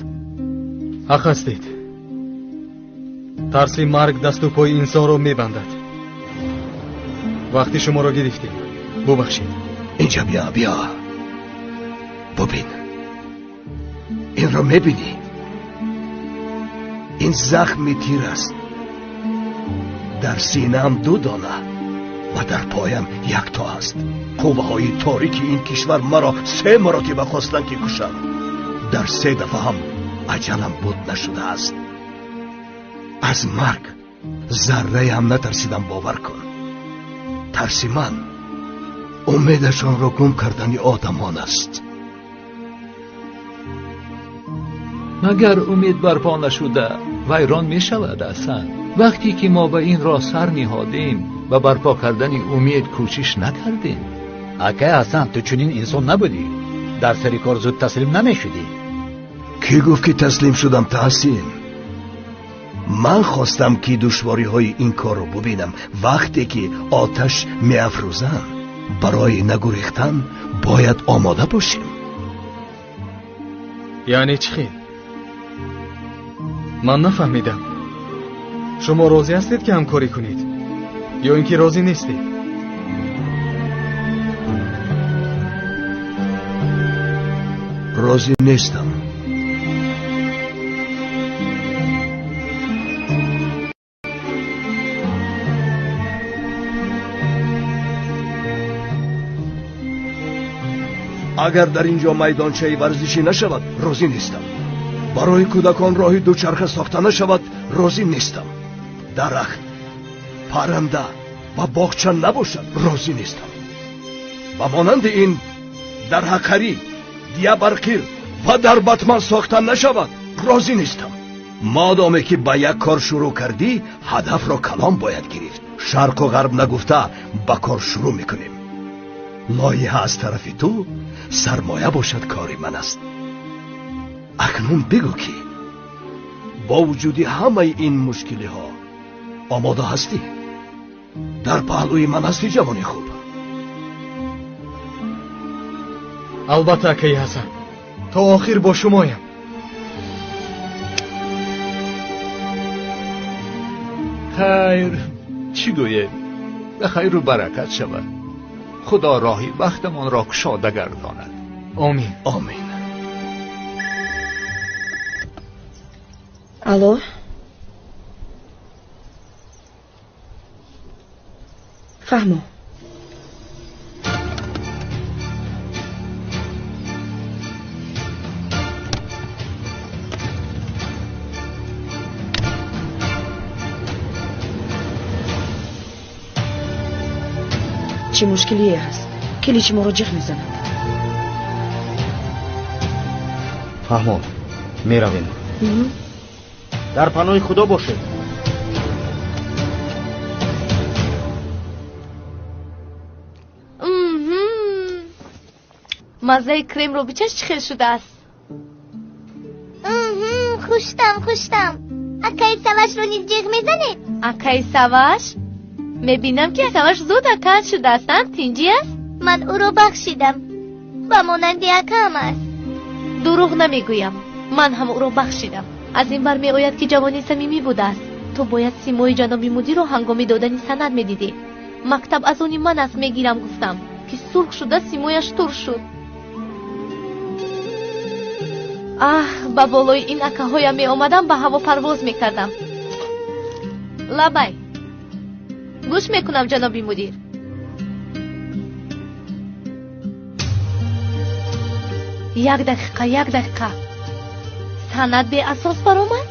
Ҳақ ҳастед. Тарси марг дасту пои инсонро мебандад. Вақти шуморо гирифтем, бубахшед. Инҷа биё, биё, бубин. Инро мебинӣ? Ин захми тир аст. Дар синаам ду дона ва дар поям якто аст. Қувваҳои торики ин кишвар маро се маротиба хостанд, ки кушанд. Дар се дафъа ҳам аҷалам буд нашудааст. Аз марг зарраям натарсидам, бовар кун. Тарси ман умедашонро гум кардани одамон аст. Магар умед барпо нашуда вайрон мешавад, Ҳасан? Вақте ки мо ба ин роҳ сар ниҳодем, ба барпо кардани умед кӯшиш накардем. Акай Ҳасан, ту чунин инсон набудӣ. Дар сари кор зуд таслим намешудӣ. Кӣ гуфт, ки таслим шудам, Таҳсин? Ман хостам, ки душвориҳои ин корро бубинам. Вақте ки оташ меафрӯзанд, барои нагурехтан бояд омода бошем. Яъне чӣ хел? Ман нафаҳмидам. Шумо розӣ ҳастед, ки ҳамкорӣ кунед, ё ин ки розӣ нестед? Розӣ нестам. Агар дар ин ҷо майдончаи варзишӣ нашавад, розӣ нестам. Барои кӯдакон роҳи дучарха сохта нашавад, розӣ нестам. Дарахт, парранда ва боғча набошад, розӣ нестам. Ба монанди ин дар Ҳақарӣ, Диябарқир ва дар Батман сохта нашавад, розӣ нестам. Модоме ки ба як кор шурӯъ кардӣ, ҳадафро калон бояд гирифт. Шарқу ғарб нагуфта ба кор шурӯъ мекунем. Лоиҳа аз тарафи ту, сармоя бошад кори ман аст. Акнун бигӯ, ки бо вуҷуди ҳамаи ин мушкилиҳо омода ҳастӣ? Дар паҳлӯи ман ҳастӣ, ҷавони хуб? Албатта, акаи Ҳасан, то охир бо шумоям. Хайр, чӣ гӯем? Ба хайру баракат шавад. Худо роҳи бахтамонро кушода гардонад. Омин. Омин. Алло, фаҳмо. Чӣ мушкилие ҳаст? Киличи моро ҷиғ мезанад. Фаҳмо, меравем. Дар паноҳи Худо бошед. Маззаи кремро бичаш, чӣ хел шудааст. Хуштам, хуштам. Акаи Савашро низ ҷиғ мезанед? Акаи Саваш? Мебинам, ки Саваш зуд акаат шудааст. Тинҷӣ аст? Ман ӯро бахшидам, ба монанди акаам аст. Дурӯғ намегӯям, ман ҳам ӯро бахшидам. Аз ин бармеояд, ки ҷавони самимӣ будааст. Ту бояд симои ҷаноби мудирро ҳангоми додани санад медидӣ. Мактаб аз они ман аст, мегирам гуфтам, ки сурх шуда симояш тур шуд. Аҳ, ба болои ин акаҳоям меомадам, ба ҳаво парвоз мекардам. Лабай, гӯш мекунам, ҷаноби мудир. Як дақиқа, як дақиқа. Санад беасос баромад?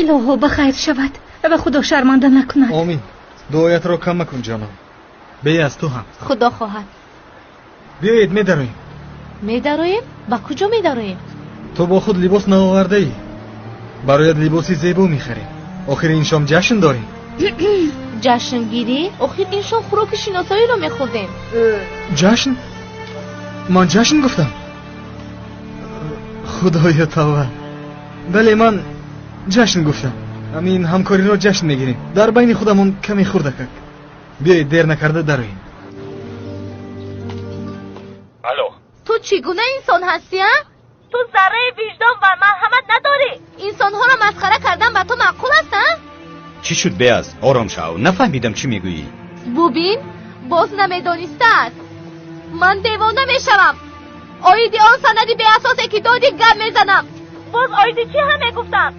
Илоҳо, ба хайр шавад ва Худо шарманда накунад. Омин. Дуоятро кам макун ҷонам. Беаз ту ҳам. Худо хоҳад. Биёед медароем. Медароем? Ба куҷо медароем? Ту бо худ либос наовардаӣ. Бароят либоси зебо мехарем. Охир ин шом ҷашн дорем. Ҷашнгирӣ? Охир ин шом хӯроки шиносоиро мехӯрдем. Ҷашн? Ман ҷашн гуфтам? Худоё тавба. Бале, ман ҷашн гуфтам. Ҳамин ҳамкориро ҷашн мегирем. Дар байни худамон каме хурдакак. Биёед дер накарда дароем. Алло. Ту чӣ гуна инсон ҳастӣ, а? Ту зарраи виҷдон ва марҳамат надорӣ. Инсонҳоро масхара кардан ба ту маъқул аст, а? Чӣ шуд, Беаз? Ором шав. Нафаҳмидам чӣ мегӯӣ. Бубин, боз намедонистааст. Ман девона мешавам. Оиди он санади беасосе ки додӣ гап мезанам. Боз оиди чӣ ҳам мегуфтам?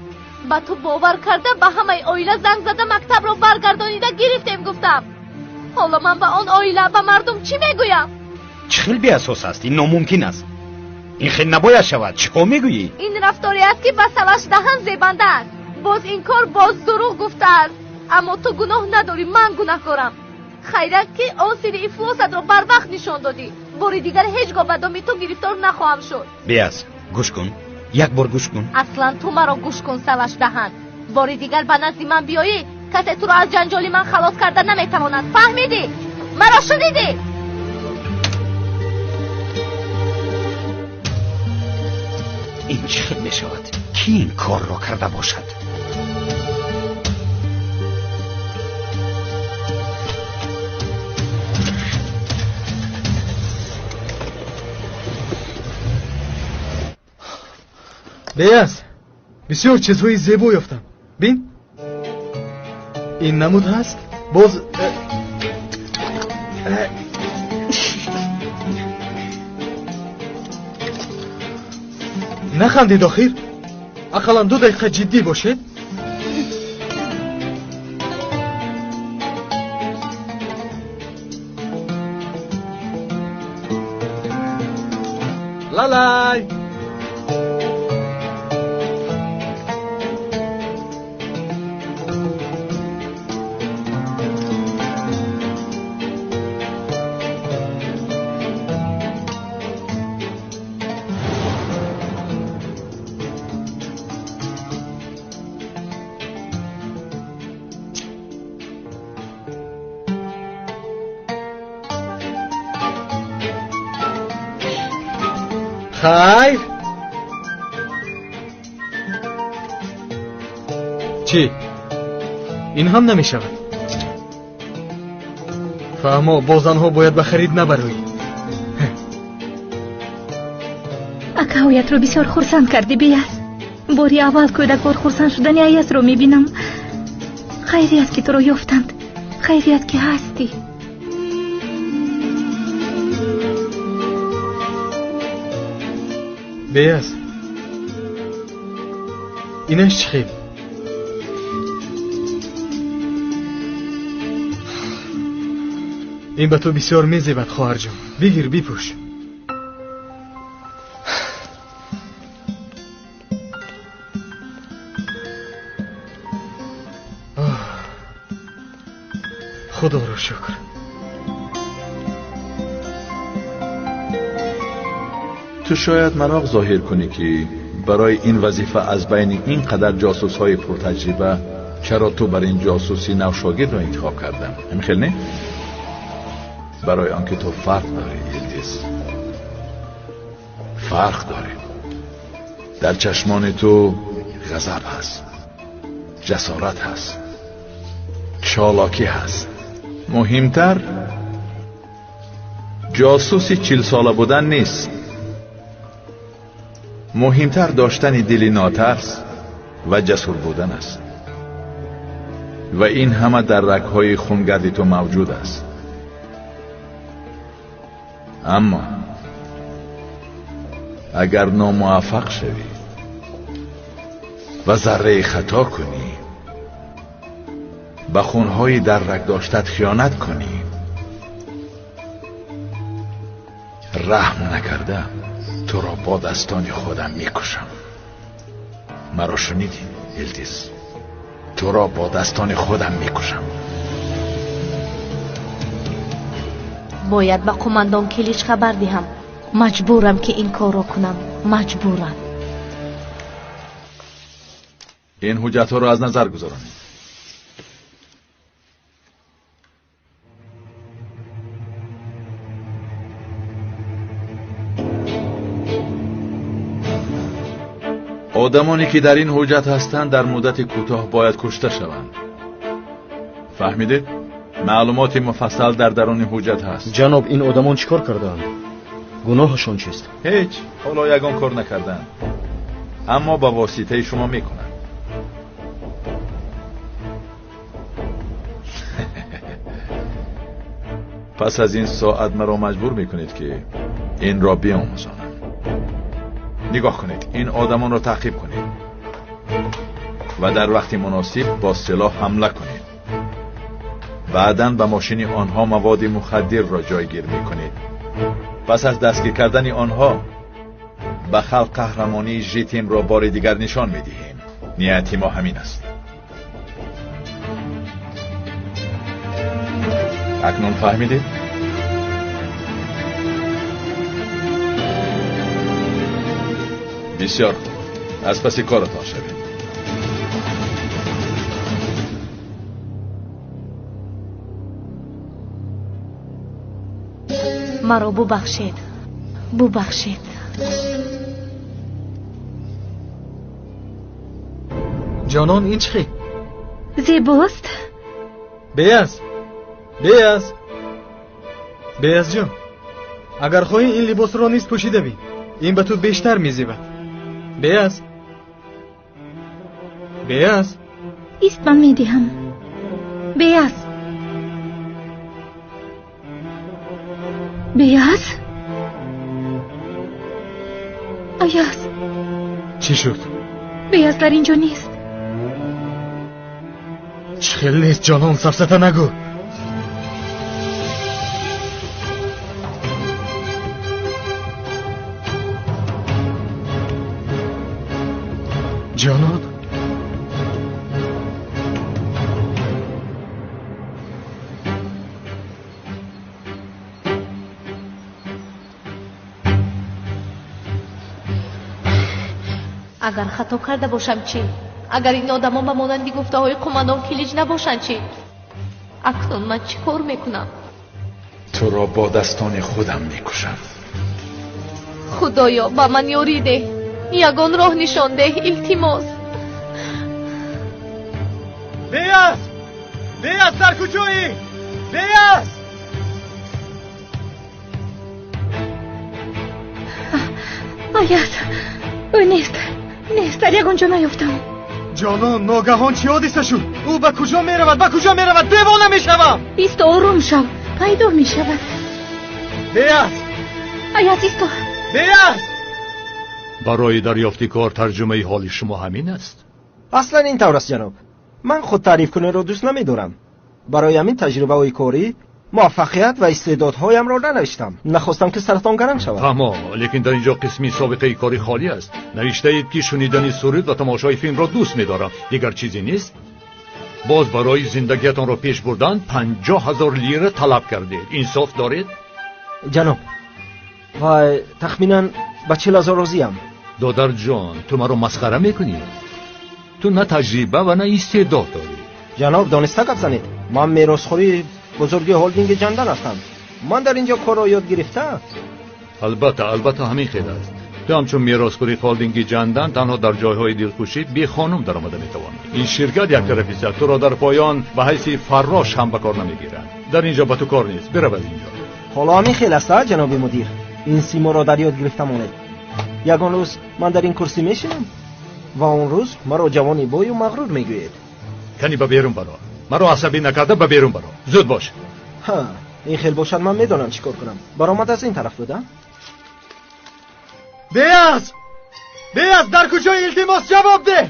Ба ту бовар карда ба ҳамаи оила занг зада мактабро баргардонида гирифтем гуфтам. Ҳоло ман ба он оила, ба мардум чӣ мегӯям? Чӣ хел беасос аст? Ин номумкин аст. Ин хел набояд шавад. Чӣ кор мегӯӣ? Ин рафторе аст ки ба Саваш даҳан зебанда аст. Боз инкор, боз дурӯғ гуфтааст. Аммо ту гуноҳ надорӣ, ман гунаҳкорам. Хайрат ки он сири ифлосатро барвақт нишон додӣ. Бори дигар ҳеҷ гоҳ ба доми ту гирифтор нахоҳам шуд. Беаз, гӯш кун. Як бор гӯш кун. Аслан ту маро гӯш кун, Саваш даҳан. Бори дигар ба назди ман биёӣ, касе туро аз ҷанҷоли ман халос карда наметавонад. Фаҳмидӣ? Маро шунидӣ? Ин чӣ хел мешавад? Кӣ ин корро карда бошад? Беаз, бисёр чизҳои зебо ёфтам. Бин, ин намуд ҳаст. Боз нахандед охир. Ақаллан 2 дақиқа ҷиддӣ бошед. Лалай. Хайр. Чӣ? Ин ҳам намешавад. Фаҳмо, бо занҳо бояд ба харид набароӣ. Акаҳоятро бисёр хурсанд кардӣ, Беаз. Бори аввал кӯдаквор хурсанд шудани Аязро мебинам. Хайрият ки туро ёфтанд. Хайрият ки ҳастӣ. Беаз, инаш чӣ хел? Ин ба ту бисёр мезебад, хоҳарҷон. Бигир, бипӯш. Худоро шукр. Ту шояд мароқ зоҳир кунӣ ки барои ин вазифа аз байни ин қадар ҷосусҳои пуртаҷриба чаро ту бар ин ҷосуси навшогирдро интихоб кардам. Ҳамин хел не? Барои он ки ту фарқ дорӣ, Илдиз. Фарқ дорӣ. Дар чашмони ту ғазаб ҳаст, ҷасорат ҳаст, чолокӣ ҳаст. Муҳимтар ҷосуси 40 сола будан нест. Муҳимтар доштани дили нотарс ва ҷасур будан аст. Ва ин ҳама дар рагҳои хунгарди ту мавҷуд аст. Аммо агар номуваффақ шавӣ ва зарраи хато кунӣ, ба хунҳои дар раг доштат хиёнат кунӣ, раҳм накарда туро бо дастони худам мекушам. Маро шунидӣ, Илдиз? Туро бо дастони худам мекушам. Бояд ба қумандон Килич хабар диҳам. Маҷбурам ки ин корро кунам. Маҷбурам. Ин ҳуҷҷатҳоро аз назар гузаронед. Одамоне ки дар ин ҳуҷҷат ҳастанд дар муддати кӯтоҳ бояд кушта шаванд. Фаҳмидед? Маълумоти муфассал дар даруни ҳуҷҷат ҳаст. Ҷаноб, ин одамон чӣ кор кардаанд? Гуноҳашон чист? Ҳеҷ, ҳоло ягон кор накардаанд, аммо ба воситаи шумо мекунанд. Пас аз ин соат маро маҷбур мекунед ки инро биомӯзонам. Нигоҳ кунед, ин одамонро таъқиб кунед ва дар вақти муносиб бо силоҳ ҳамла кунед. Баъдан ба мошини онҳо маводи мухаддирро ҷойгир мекунед. Пас аз дастгир кардани онҳо ба халқ қаҳрамонии Житимро бори дигар нишон медиҳем. Нияти мо ҳамин аст. Акнун фаҳмидед? Бисёр хуб. Аз паси коратон шавед. Маро бубахшед, бубахшед. Ҷонон, ин чӣ хел? Зебост. Беяз, Беяз, Беяз ҷон, агар хоҳӣ ин либосро низ пӯшида бин, ин ба ту бештар мезебад. Беяз, Беяз. Ист, ман медиҳам. Беяз, Беяз, Аяз. Чӣ шуд? Беяз дар ин ҷо нест. Чӣ хел нест, ҷонон? Сафсата нагӯ. Ҷонон, агар хато карда бошам чӣ? Агар ин одамон ба монанди гуфтаҳои қумандон Килич набошанд чӣ? Акнун ман чӣ кор мекунам? Туро бо дастони худам мекушам. Худоё, ба ман ёрӣ деҳ, ягон роҳ нишон деҳ, илтимос. Беяз! Беяз, дар куҷоӣ? Беяз! Аяз, ӯ нест, нест, дар ягон ҷо наёфтам. Ҷонон, ногаҳон чӣ ҳодиса шуд? Ӯ ба куҷо меравад? Ба куҷо меравад? Девона мешавам! Исто, ором шав, пайдо мешавад. Беяз! Аяз, исто! Беяз! Барои дарёфти кор тарҷумаи ҳоли шумо ҳамин аст? Аслан ин тавр аст, ҷаноб. Ман худтаърифкуниро дӯст намедорам. Барои ҳамин таҷрибаҳои корӣ, муваффақият ва истеъдодҳоямро нанавиштам. Нахостам ки саратон гарм шавад. Фаҳмо, лекин дар инҷо қисми собиқаи корӣ холӣ аст. Навиштаед ки шунидани суруд ва тамошои филмро дӯст медорам. Дигар чизе нест? Боз барои зиндагиятонро пеш бурдан 50 000 лира талаб кардед. Инсоф доред? Ҷаноб, вай тахминан ба 40 000 розиям. Додарҷон, ту маро масхара мекунӣ? Ту на таҷриба ва на истеъдод дорӣ. Ҷаноб, дониста гап занед. Ман меросхӯри бузурги ҳолдинги Ҷандан ҳастам. Ман дар инҷо корро ёд гирифта. Албатта, албатта ҳамин хел аст. Ту ҳамчун меросхӯри ҳолдинги Ҷандан танҳо дар ҷойҳои дилхушӣ бехонум даромада метавонӣ. Ин ширкат яктарафист, туро дар поён ба ҳайси фаррош ҳам ба кор намегиранд. Дар инҷо ба ту кор нест, бирав аз инҷо. Ҳоло ҳамин хел аст, ҷаноби мудир. Ин симоро дар ёд гирифта монед. Ягон рӯз ман дар ин курсӣ мешинам ва он рӯз маро ҷавони бою мағрур мегӯед. Кани ба берун баро. Маро асабӣ накарда ба берун баро. Зуд бош. Ҳа, ин хел бошад, ман медонам чӣ кор кунам. Баромад аз ин тараф буда? Беяз! Беяз, дар куҷои? Илтимос, ҷавоб деҳ!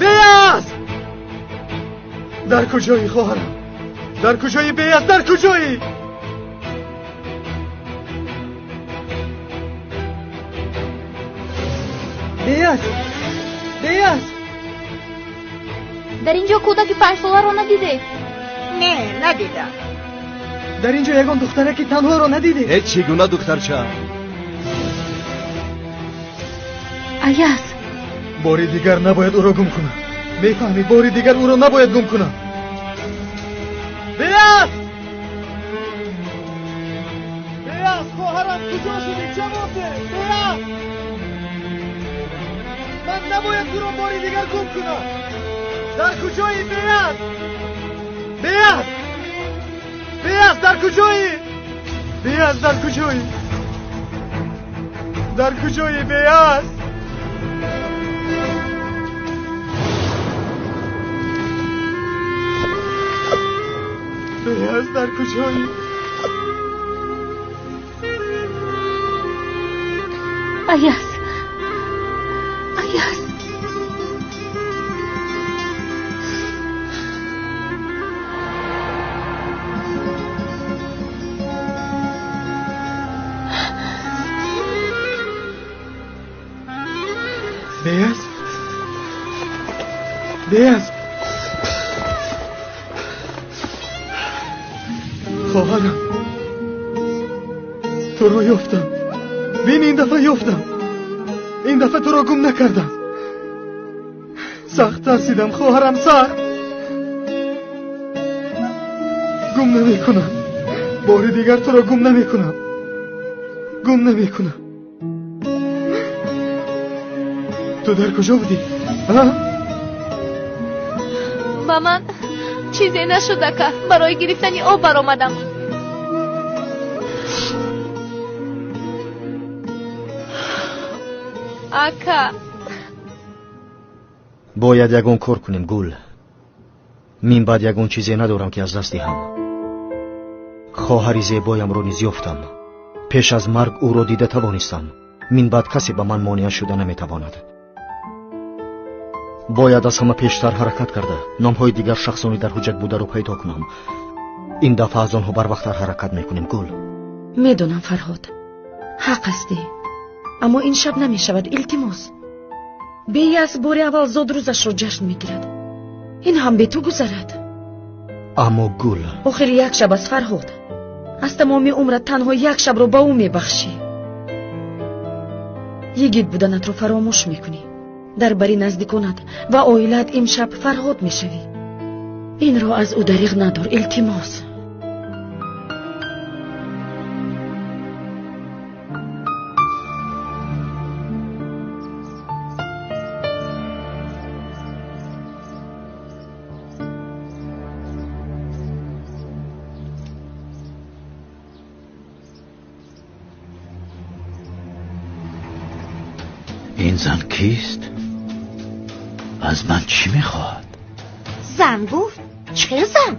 Беяз! Дар куҷои, хоҳарам? Дар куҷои, Беяз, дар куҷоӣ? Беяз! Беяз! Дар ин ҷо кӯдаки 5 соларо надидед? Не, надидам. Дар инҷо ягон духтараки танҳоро надидед? Ҳеҷ чӣ гуна духтарча. Аяз, бори дигар набояд ӯро гум кунам. Мефаҳмӣ, бори дигар ӯро набояд гум кунам. Беяз! Беяз, хоҳарам, куҷо шудӣ? Ҷавоб деҳ! Беяз! Ман набояд туро бори дигар гум кунам. Дар куҷоӣ, Беяз? Беяз! Беяз, дар куҷоӣ? Беяз, дар куҷоӣ? Дар куҷоӣ, Беяз? Беяз, дар куҷоӣ? Аяз, Аяз. Беяз, Беяз, хоҳарам, туро ёфтам. Бин, ин дафъа ёфтам. Ин дафъа туро гум накардам. Сахт тарсидам, хоҳарам, сахт. Гум намекунам. Бори дигар туро гум намекунам. Гум намекунам. Ту дар куҷо будӣ? Ба ман чизе нашуд, ака. Барои гирифтани об баромадам. Ака, бояд ягон кор кунем, Гул. Мин баъд ягон чизе надорам, ки аз даст диҳам. Хоҳари зебоямро низ ёфтам. Пеш аз марг ӯро дида тавонистам. Мин баъд касе ба ман монеа шуда наметавонад. Бояд аз ҳама пештар ҳаракат карда номҳои дигар шахсони дар ҳуҷҷат бударо пайдо кунам. Ин дафъа аз онҳо барвақттар ҳаракат мекунем, Гул. Медонам, Фарҳод, ҳақ ҳастӣ, аммо ин шаб намешавад, илтимос. Беяз бори аввал зодрӯзашро ҷашн мегирад. Ин ҳам бе ту гузарад. Аммо Гул, охир як шаб аст, Фарҳод. Аз тамоми умрат танҳо як шабро ба ӯ мебахшӣ. Йигит буданатро фаромӯш мекунӣ. Дар бари наздиконат ва оилаат имшаб Фарҳод мешавӣ. Инро аз ӯ дариғ надор, илтимос. Ин зан кист? Аз ман чӣ мехоҳад? Зан гуфт? Чӣ зан?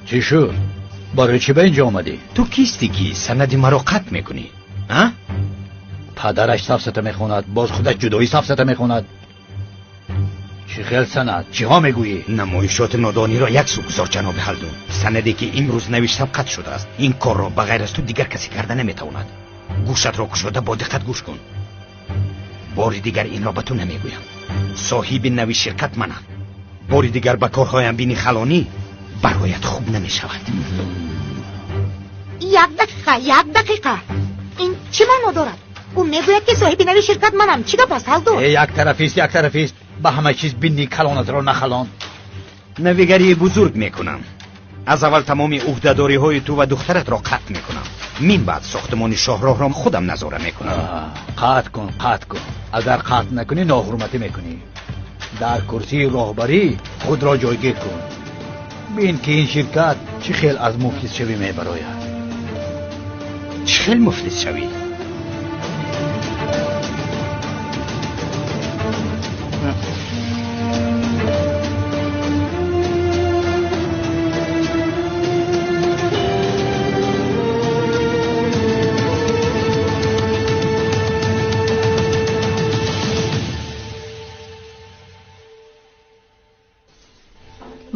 Чӣ шуд? Барои чӣ ба инҷо омадӣ? Ту кистӣ, ки санади маро қатъ мекунӣ? А? Падараш сафсата мехонад, боз худаш ҷудоӣ сафсата мехонад. Чӣ хел санад? Чиҳо мегӯӣ? Намоишоти нодониро як сӯ гузор, ҷаноби Ҳалдун. Санаде, ки имрӯз навиштам, қатъ шудааст. Ин корро ба ғайр аз ту дигар касе карда наметавонад. Гӯшатро кушода бо диққат гӯш кун. Бори дигар инро ба ту намегӯям. Соҳиби нави ширкат манам. Бори дигар ба корҳоям бини халонӣ, бароят хуб намешавад. Як дақиқа, як дақиқа. Ин чӣ маъно дорад? Ӯ мегӯяд, ки соҳиби нави ширкат манам. Чӣ гап аст, Ҳалдун? Як тарафист, як тарафист. Ба ҳама чиз бинни калонатро нахалон. Навигарии бузург мекунам. Аз аввал тамоми ӯҳдадориҳои ту ва духтаратро қатъ мекунам. Мин баъд сохтмони шоҳроҳро худам назора мекунам. Қатъ кун, қатъ кун. Агар қатъ накунӣ, ноҳурматӣ мекунӣ. Дар курсии роҳбарӣ худро ҷойгир кун. Бин, ки ин ширкат чӣ хел аз муфлисшавӣ мебарояд. Чӣ хел муфлисшавӣ?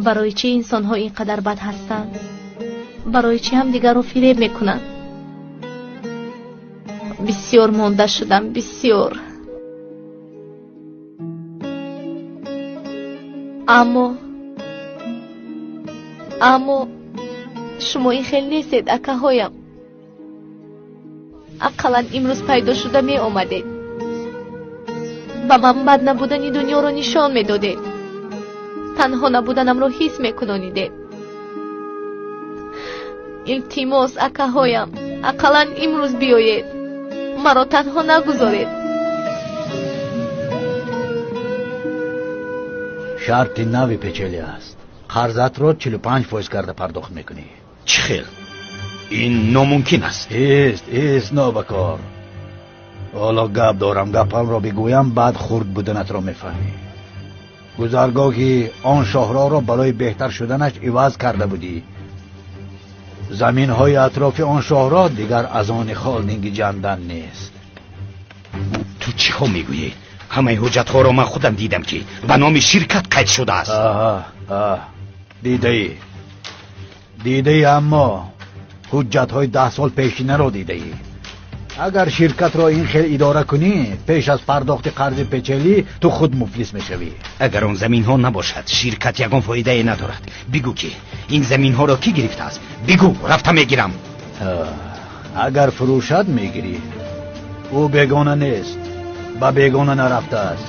Барои чӣ инсонҳо ин қадар бад ҳастанд? Барои чӣ ҳамдигарро фиреб мекунанд? Бисёр монда шудам, бисёр. Аммо шумо ин хел нестед, акаҳоям. Ақаллан имрӯз пайдо шуда меомадед. Ба ман бад набудани дунёро нишон медодед. Танҳо набуданамро ҳис мекунонидед. Илтимос, акаҳоям, ақаллан имрӯз биёед. Маро танҳо нагузоред. Шарти нави печели аст. Қарзатро 45% карда пардохт мекунӣ. Чӣ хел? Ин номумкин аст. Ист, нобакор. Ҳоло гап дорам, гапамро бигӯям, баъд хурд буданатро мефаҳмӣ. Гузаргоҳи он шоҳроҳро барои беҳтар шуданаш иваз карда будӣ. Заминҳои атрофи он шоҳроҳ дигар аз они холдинги ҷандан нест. Ту чӣ ҳо мегӯӣ? Ҳамаи ҳуҷҷатҳоро ман худам дидам, ки ба номи ширкат қайд шудааст. Дидаӣ, дидаӣ, аммо ҳуҷҷатҳои 10 сол пешинаро дидаӣ. Агар ширкатро ин хел идора кунӣ, пеш аз пардохти қарзи печелӣ ту худ муфлис мешавӣ. Агар он заминҳо набошад, ширкат ягон фоидае надорад. Бигӯ, ки ин заминҳоро кӣ гирифтааст? Бигӯ, рафта мегирам. Агар фурӯшад, мегирӣ. Ӯ бегона нест, ба бегона нарафтааст.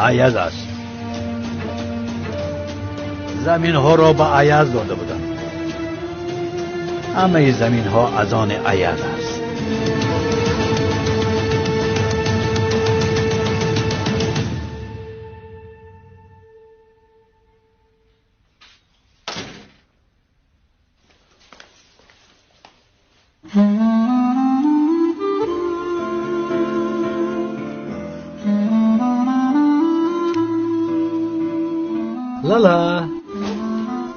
Аяз аст. Заминҳоро ба Аяз дода буданд. Ҳамаи заминҳо аз они Аяз аст. Лала,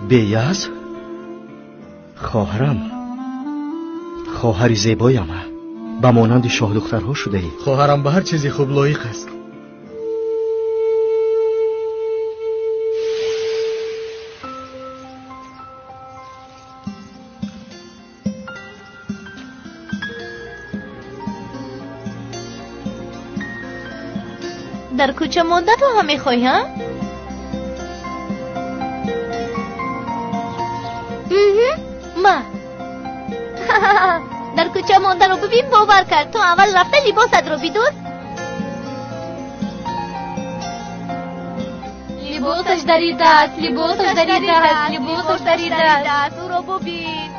Беяз, хоҳарам, хоҳари зебоям, ба монанди шоҳдухтарҳо шудаӣ. Хоҳарам ба ҳар чизи хуб лоиқ аст. Дар кӯча монданро ҳам мехоҳӣ, ҳа? Ма дар кӯча монданро бибин, бовар кард. Ту аввал рафта либосатро бидӯз. Либосаш даридааст, либосаш даридааст, либосаш даридааст. Ӯро бубин.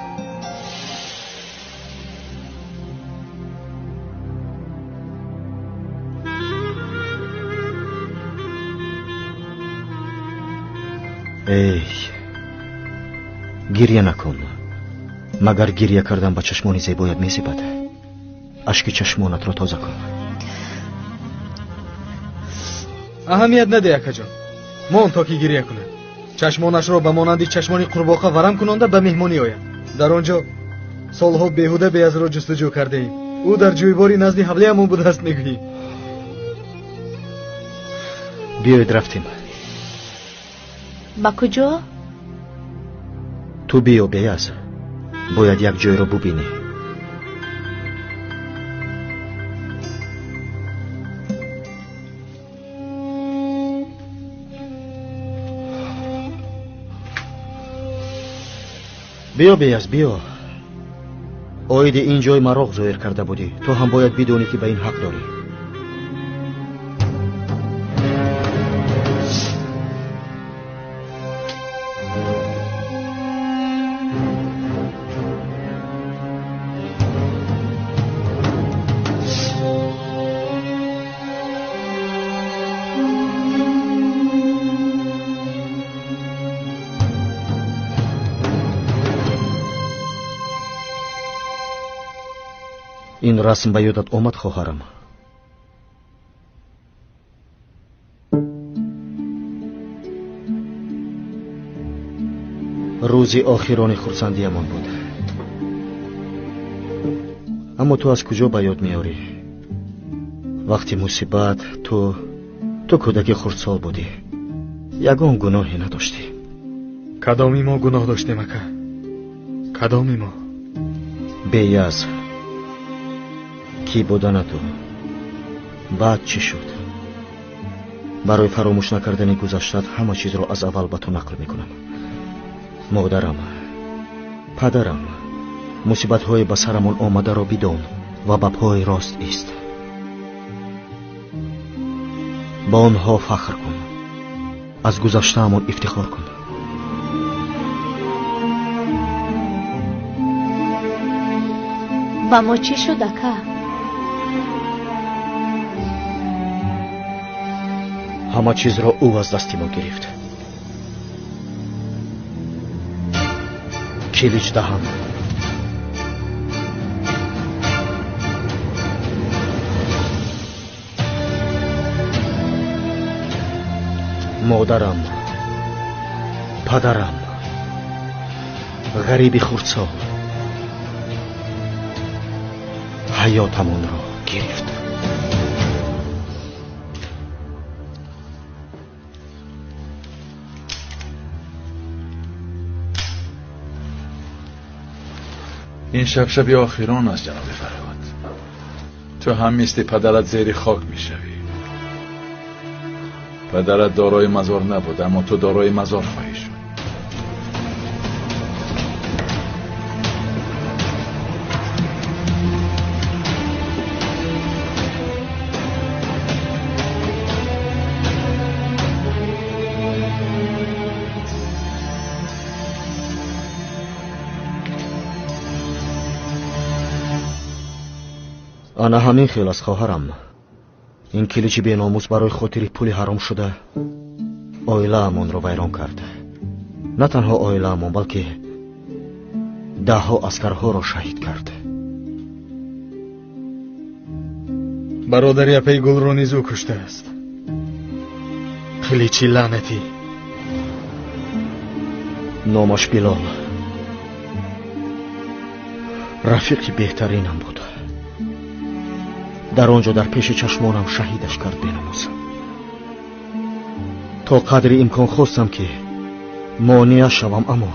Эй, гирья накун. Магар гирья кардан ба чашмони зебоят мезебад? Ашки чашмонатро тоза кун. Аҳамият наде, акаҷон. Мон то ки гирья кунад. Чашмонашро ба монанди чашмони қурбоқа варам кунонда ба меҳмонӣ ояд. Дар он ҷо солҳо беҳуда Беязро ҷустуҷӯ кардаем. Ӯ дар ҷӯйбори назди ҳавлиамон будааст, мегӯӣ. Биёед, рафтем. Ба куҷо? Ту биё, Беяз. Бояд як ҷойро бубинӣ. Биё, Беяз, биё. Оиди ин ҷой мароқ зоҳир карда будӣ. Ту ҳам бояд бидонӣ, ки ба ин ҳақ дорӣ. Ин расм ба ёдат омад, хоҳарам? Рӯзи охирони хурсандиямон буд. Аммо ту аз куҷо ба ёд меорӣ? Вақти мусибат ту кӯдаки хурдсол будӣ. Ягон гуноҳе надоштӣ. Кадоми мо гуноҳ доштем, ака? Кадоми мо? Беяз, кӣ будана ту? Баъд чӣ шуд? Барои фаромӯш накардани гузаштаат ҳама чизро аз аввал ба ту нақл мекунам. Модарам, падарам, мусибатҳои ба сарамон омадаро бидон ва ба пой рост ист. Ба онҳо фахр кун, аз гузаштаамон ифтихор кун. Ба мо чӣ шуд, ака? Ҳама чизро ӯ аз дасти мо гирифт. Килич даҳам. Модарам, падарам, ғариби хурдсол ҳаётамонро гирифт. Ин шаб шаби охирон аст, ҷаноби Фарҳод. Ту ҳам мисли падарат зери хок мешавӣ. Падарат дорои мазор набуд, аммо ту дорои мазор хоҳӣ шуд. Ана ҳамин хел аст, хоҳарам. Ин киличи беномус барои хотири пули ҳаром шуда оилаамонро вайрон кард. На танҳо оилаамон, балки даҳҳо аскарҳоро шаҳид кард. Бародари апаи Гулро низ ӯ куштааст. Қиличи лаънатӣ. Номаш Билол. Рафиқи беҳтаринам буд. Дар он ҷо дар пеши чашмонам шаҳидаш кард беномус. То қадри имкон хостам ки монеа шавам, аммо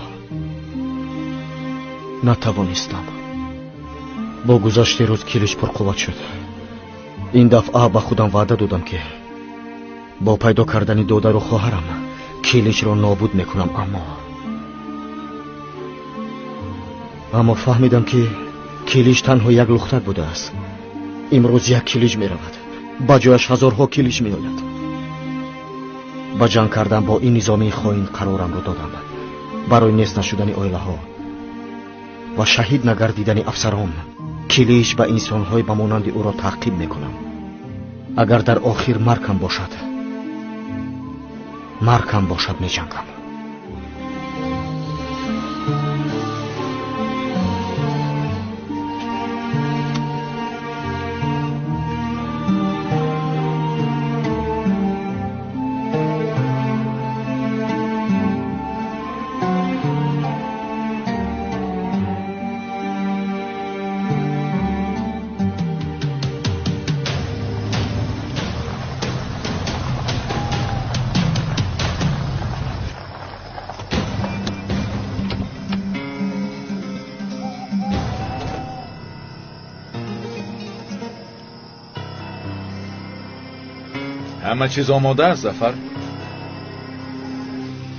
натавонистам. Бо гузашти рӯз килич пурқувват шуд. Ин дафъа ба худам ваъда додам ки бо пайдо кардани додару хоҳарам киличро нобуд мекунам, аммо фаҳмидам ки килич танҳо як лухтак будааст. Имрӯз як килич меравад, ба ҷояш ҳазорҳо килич меояд. Ба ҷанг кардан бо ин низомии хоин қарорамро додам. Барои нест нашудани оилаҳо ва шаҳид нагардидани афсарон килич ба инсонҳои ба монанди ӯро таъқиб мекунам. Агар дар охир маргам бошад, маргам бошад, меҷангам. Ҳама чиз омода аст, Зафар?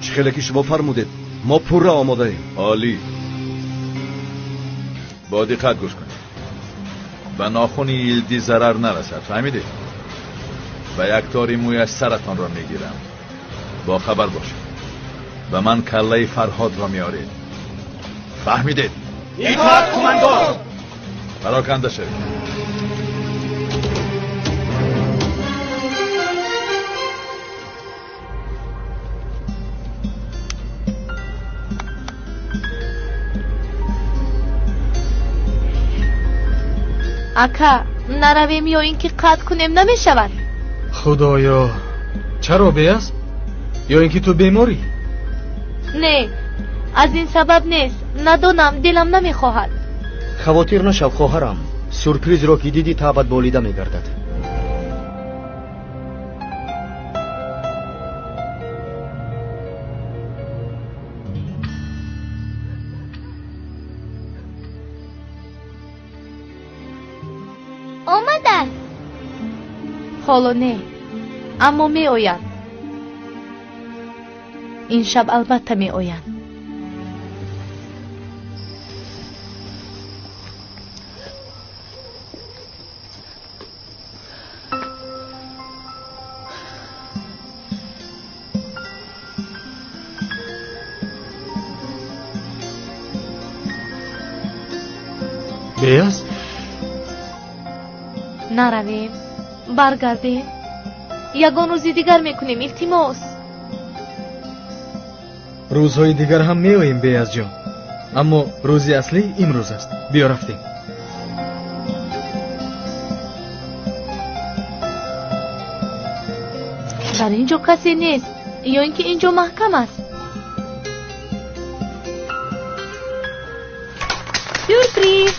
Чӣ хеле ки шумо фармудед, мо пурра омодаем. Олӣ. Бо диққат гӯш кунед. Ба нохуни Йилдиз зарар нарасад, фаҳмидед? Ба як тори мӯяш саратонро мегирам. Бо хабар бошед. Ба ман каллаи Фарҳодро меоред. Фаҳмидед? Итоат, командор! Пароканда шавед. Ака, наравем ё ин ки қатъ кунем намешавад? Худоё, чаро беаз? Ё ин ки ту беморӣ? Не, аз ин сабаб нест. Надонам, дилам намехоҳад. Хавотир нашав, хоҳарам. Сюрпризро ки дидӣ, таъбат болида мегардад. Ҳоло не, аммо меоянд. Ин шаб албатта меоянд. Беяз? Наравем, баргардем. Ягон рӯзи дигар мекунем, илтимос. Рӯзҳои дигар ҳам меоем, Беязҷон. Аммо рӯзи аслӣ имрӯз аст. Биё рафтем. Дар ин ҷо касе нест, ё ин ки ин ҷо маҳкам аст. Сюрприз!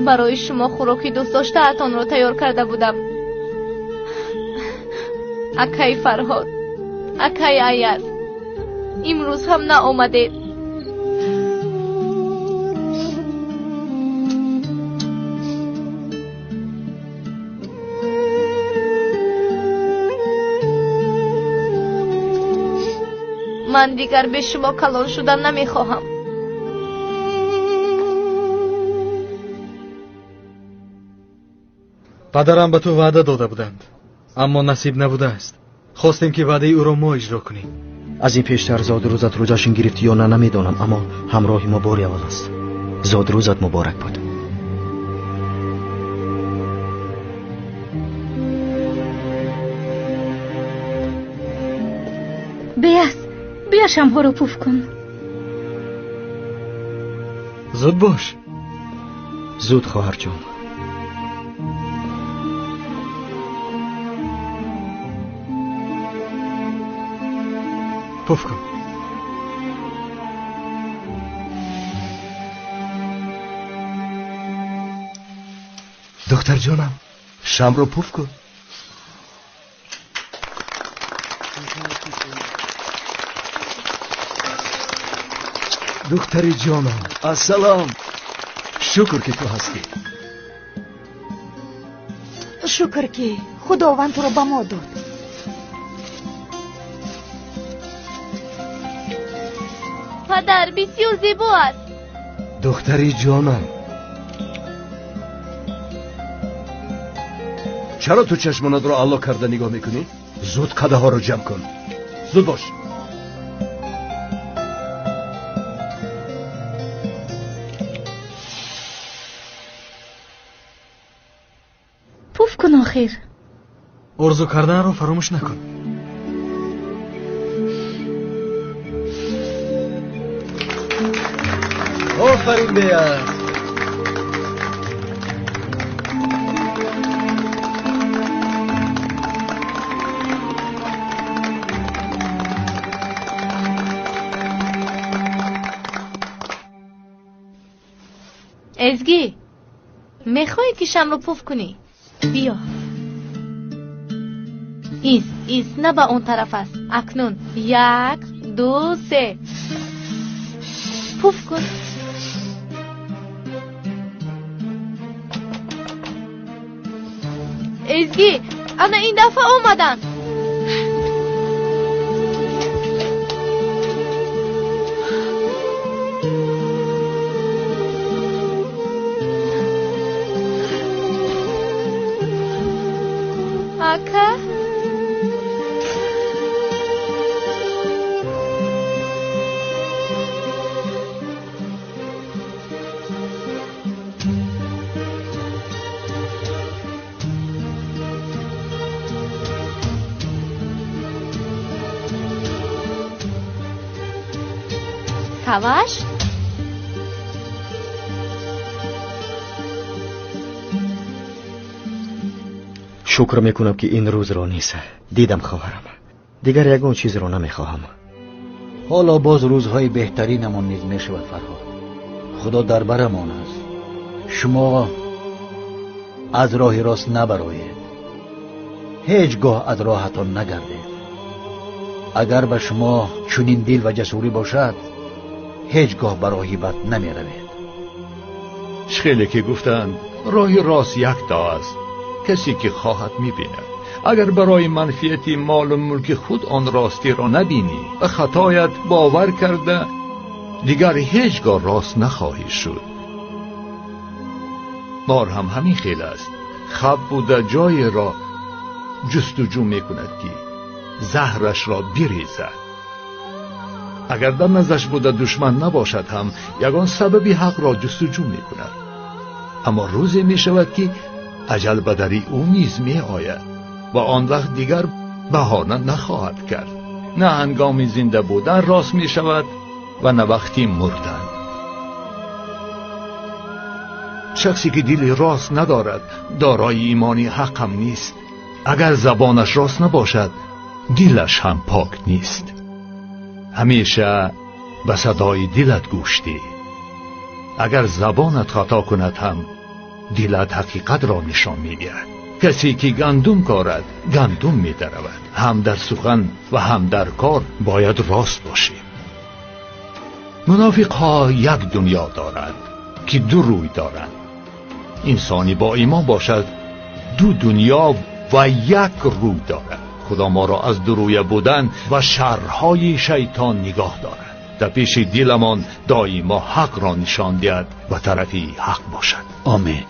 Барои шумо хӯроки дӯстдоштаатонро тайёр карда будам. Акай Фарҳод, акай Аяз, имрӯз ҳам наомадед. Ман дигар бе шумо калон шудан намехоҳам. Падарам ба ту ваъда дода буданд, аммо насиб набудааст. Хостем ки ваъдаи ӯро мо иҷро кунем. Аз ин пештар зодрӯзатро ҷашн гирифтӣ ё на намедонам, аммо ҳамроҳи мо бори аввал аст. Зодрӯзат муборак буд. Беяз, биё шамҳоро пуф кун. Зуд бош. Зуд, хоҳарҷон. Пуф кун. Духтарҷонам, шамро пуф кун. Духтари ҷонам, ассалом. Шукр ки ту ҳастӣ. Шукр ки Худованд туро ба мо дод. Падар, бисёр зебо аст. Духтари ҷонам, чаро ту чашмонатро алло карда нигоҳ мекунӣ? Зуд қадаҳоро ҷамъ кун. Зуд бош. Пуф кун охир. Орзу карданро фаромӯш накун. Офарин, Беяз. Эзгӣ, мехоҳӣ ки шамро пуф кунӣ? Биё. Ис, ис, на ба он тараф аст. Акнун 1, 2, 3. Пуф кун. Эзгӣ, ана ин дафъа омаданд. Ака? Саваш? Шукр мекунам, ки ин рӯзро низ дидам, хоҳарам. Дигар ягон чизро намехоҳам. Ҳоло боз рӯзҳои беҳтаринамон низ мешавад, Фарҳод. Худо дар барамон аст. Шумо аз роҳи рост набароед, ҳеҷ гоҳ аз роҳатон нагардед. Агар ба шумо чунин дил ва ҷасурӣ бошад, ҳеҷ гоҳ ба роҳи бад намеравед. Хеле ки гуфтанд, роҳи рост якто аст, касе ки хоҳад мебинад. Агар барои манфиати молу мулки худ он ростиро набинӣ, ба хатоят бовар карда дигар ҳеҷ гоҳ рост нахоҳӣ шуд. Мор ҳам ҳамин хел аст. Хаб буда ҷоеро ҷустуҷӯ мекунад, ки заҳрашро бирезад. Агар дар наздаш буда душман набошад ҳам, ягон сабаби ҳақро ҷустуҷӯ мекунад. Аммо рӯзе мешавад, ки аҷал ба дари ӯ низ меояд ва он вақт дигар баҳона нахоҳад кард. На ҳангоми зинда будан рост мешавад ва на вақти мурдан. Шахсе ки дили рост надорад, дорои имони ҳақ ҳам нест. Агар забонаш рост набошад, дилаш ҳам пок нест. Ҳамеша ба садои дилат гӯш деҳ. Агар забонат хато кунад ҳам, дилат ҳақиқатро нишон медиҳад. Касе ки гандум корад, гандум медаравад. Ҳам дар сухан ва ҳам дар кор бояд рост бошем. Мунофиқҳо як дунё доранд, ки ду рӯй доранд. Инсони бо имон бошад, ду дунё ва як рӯй дорад. Худо моро аз дурӯя будан ва шарҳои шайтон нигоҳ дорад. Дар пеши диламон доимо ҳақро нишон диҳад ва тарафи ҳақ бошад. Омин.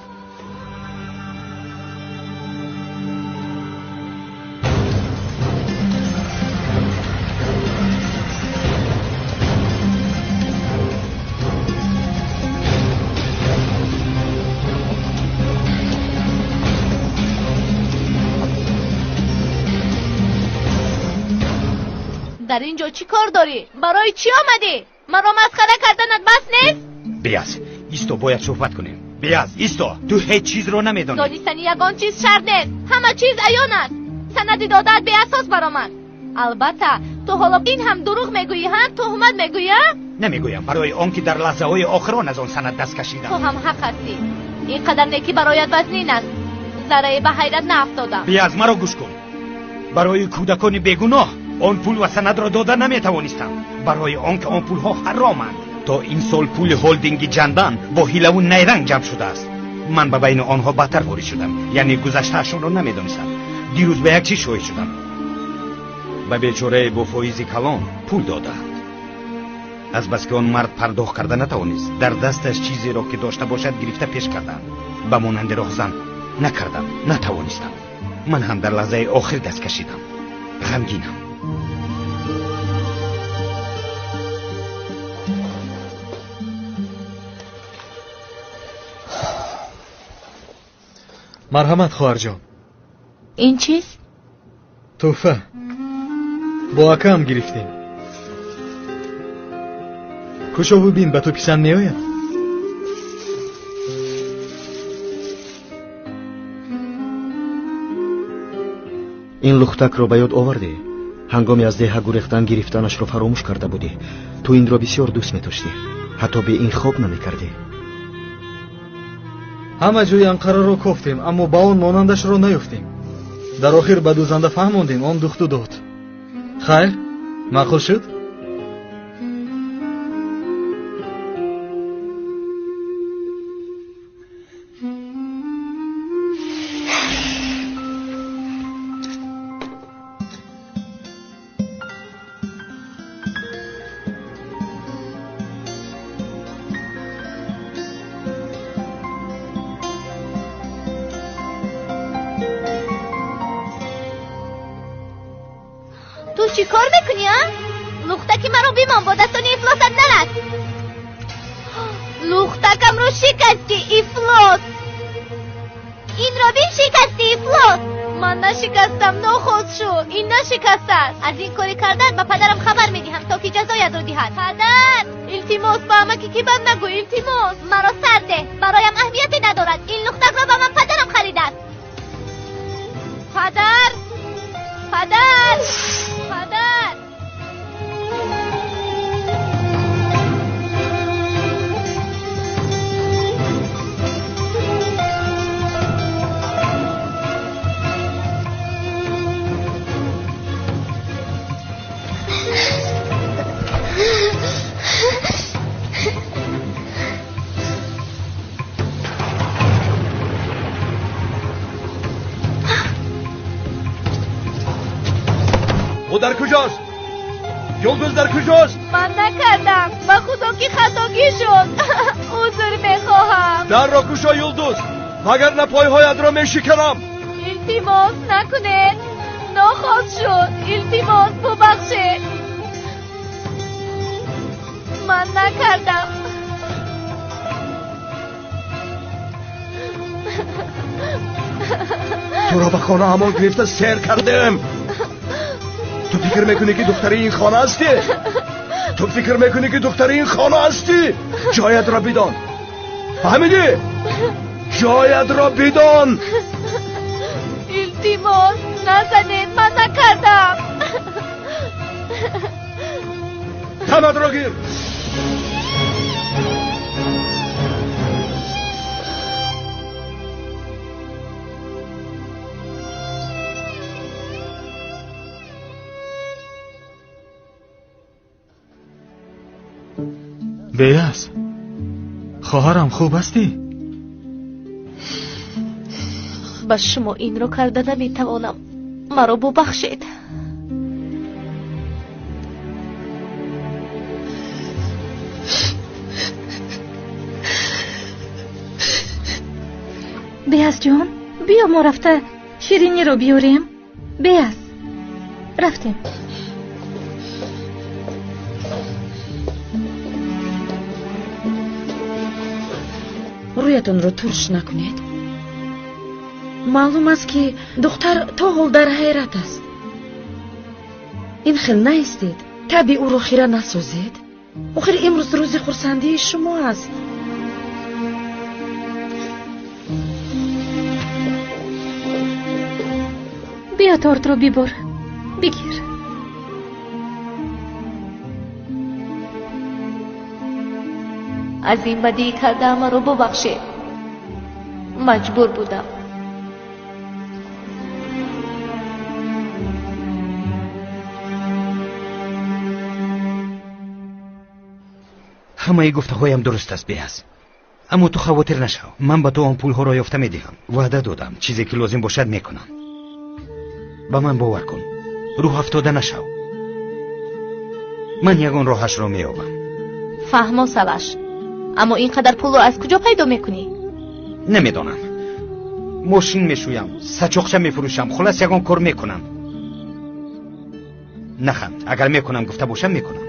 Дар ин ҷо чӣ кор дорӣ? Барои чӣ омадӣ? Маро масхара карданат бас нест? Биаз, исто, бояд суҳбат кунем. Биаз, исто, ту ҳеҷ чизро намедонӣ. Донистани ягон чиз шарт нест. Ҳама чиз аён аст. Санади додаат беасос баромад. Албатта, ту ҳоло ин ҳам дурӯғ мегӯӣ, ҳа? Туҳмат мегӯӣ, ҳа? Намегӯям, барои он ки дар лаҳзаҳои охирон аз он санад даст кашидам. Ту ҳам ҳақ ҳастӣ. Ин қадар некӣ бароят вазнин аст. Заррае ба ҳайрат наафтодам. Биаз, маро гӯш кун. Барои кӯдакони бегуноҳ он пул ва санадро дода наметавонистам, барои он ки он пулҳо ҳароманд. То ин сол пули холдинги ҷандан бо ҳилаву найранг ҷамъ шудааст. Ман ба байни онҳо бадтар ворид шудам, яъне гузаштаашонро намедонистам. Дирӯз ба як чиз шоҳид шудам. Ба бечорае бо фоизи калон пул додаанд. Азбаски он мард пардохт карда натавонист, дар дасташ чизеро ки дошта бошад гирифта пеш кардам. Ба монанди роҳзан накардам, натавонистам. Ман ҳам дар лаҳзаи охир даст кашидам. Ғамгинам. Марҳамат, хоҳарҷон. Ин чист? Тӯҳфа. Бо акаам гирифтем. Кушову бин, ба ту писанд меояд? Ин лухтакро ба ёд овардӣ? Ҳангоми аз деҳа гурехтан гирифтанашро фаромӯш карда будӣ. Ту инро бисёр дӯст медоштӣ. Ҳатто бе ин хоб намекардӣ. Ҳама ҷои Анқараро кофтем, аммо ба он монандашро наёфтем. Дар охир ба дӯзанда фаҳмондем, он духту дод. Хайр, маъқул шуд? Ту чӣ кор мекунӣ, а? Лухтаки маро бимон, бо дастони ифлосат нарас. Лухтакамро шикастӣ, ифлос. Инро бин, шикастӣ, ифлос. Ман нашикастам, нохост шу. Ин нашикастааст. Аз ин кори кардан ба падарам хабар медиҳам, то ки ҷазоятро диҳад. Падар, илтимос, ба амаки ки бад нагӯ, илтимос. Маро сар деҳ, бароям аҳамияте надорад. Ин лухтакро ба ман падарам харидааст. Падар! Падар! Падар! Ӯ дар куҷост? Юлдуз дар куҷост? Ман накардам. Ба худо ки хатогӣ шуд. Узр мехоҳам. Дарро кушо, Юлдуз, вагарна пойҳоятро мешиканам. Илтимос накунед. Нохост шуд. Илтимос бубахшед. Ман накардам. Туро ба хонаамон гирифта сер кардем. Ту фикр мекунӣ ки духтари ин хона ҳастӣ? Ту фикр мекунӣ ки духтари ин хона ҳастӣ? Ҷоятро бидон. Фаҳмидӣ? Ҷоятро бидон. Илтимос назанед, ман накардам. Тамадро гир. Беяз, хоҳарам, хуб ҳастӣ? Ба шумо инро карда наметавонам. Маро бубахшед. Беязҷон, биё мо рафта шириниро биёрем. Беяз, рафтем. Рӯятонро турш накунед. Маълум аст, ки духтар то ҳол дар ҳайрат аст. Ин хел наистед, таби ӯро хира насозед. Охир имрӯз рӯзи хурсандии шумо аст. Биё тортро бибур, бигир. Аз ин бадӣ кардаам маро бубахшед. Маҷбур будам. Ҳамаи гуфтаҳоям дуруст аст, Беяз. Аммо ту хавотир нашав. Ман ба ту он пулҳоро ёфта медиҳам. Ваъда додам, чизе ки лозим бошад мекунам. Ба ман бовар кун. Рӯҳ афтода нашав. Ман ягон роҳашро меёбам. Фаҳмо, Саваш. Аммо ин қадар пулро аз куҷо пайдо мекунӣ? Намедонам. Мошин мешӯям, сачоқча мефурӯшам, хулас ягон кор мекунам. Наханд, агар мекунам гуфта бошам мекунам.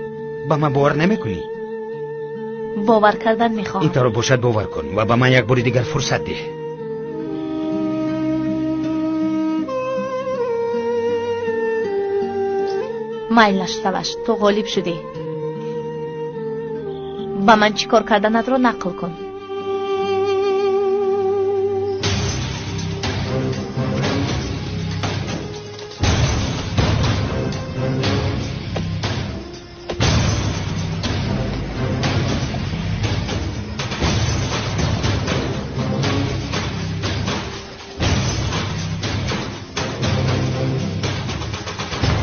Ба ман бовар намекунӣ? Бовар кардан мехоҳам. Ин тавр бошад бовар кун ва ба ман як бори дигар фурсат деҳ. Майлаш, Саваш, ту ғолиб шудӣ. Ба ман чӣ кор карданатро нақл кун.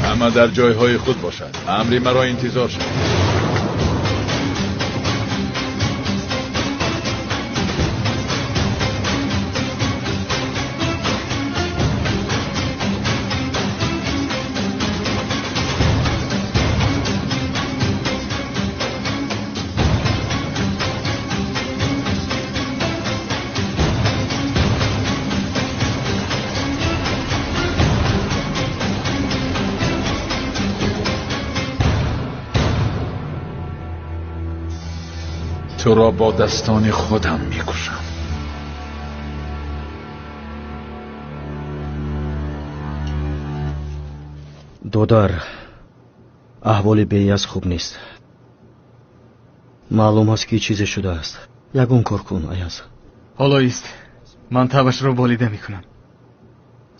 Ҳама дар ҷойҳои худ бошад. Амри маро интизор шавад. туро бо дастони худам мекушам. Додар, аҳволи Беяз хуб нест. Маълум аст ки чизе шудааст. Ягон кор кун, Аяз. Ҳоло ист, ман табашро болида мекунам.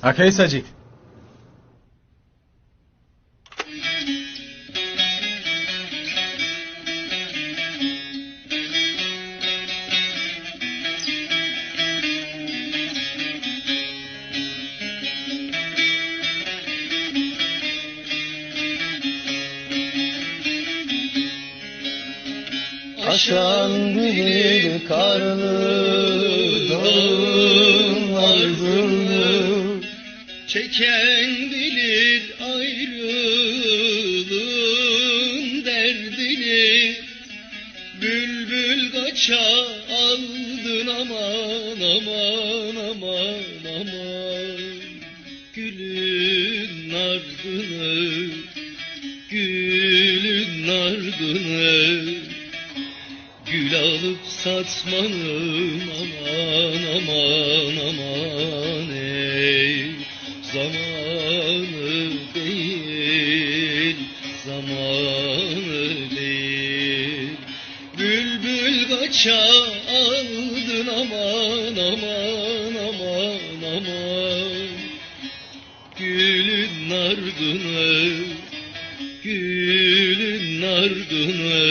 Акаи Саҷид. Aşan bilir karlı dağın ardını, çeken bilir ayrılığın derdini. Bülbül kaça aldın aman aman aman aman. Gülün ardını, gülün ardını. Gül alıp satmanın aman aman aman ey. Zamanı değil, zamanı değil. Bülbül kaça aldın aman aman aman aman. Gülün ardını, gülün ardını.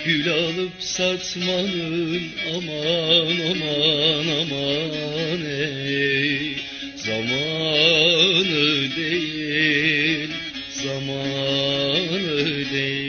Gül alıp satmanın aman aman aman ey. Zamanı değil, zamanı değil.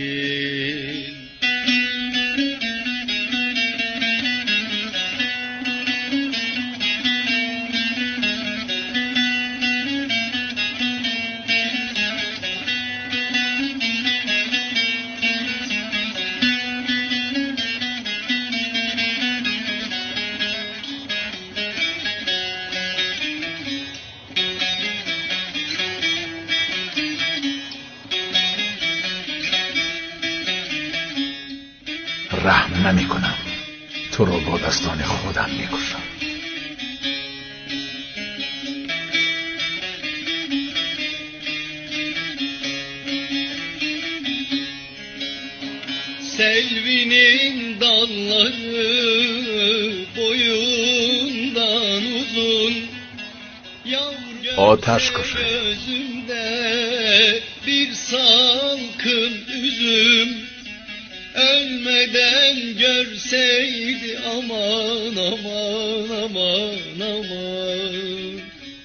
رحم نمی کنم، تو رو با دستان خودم می کشم. Selvinin dalları boyundan uzun, آتش کشه. Gözümde bir salkım üzüm. Ölmeden görseydi aman aman aman aman.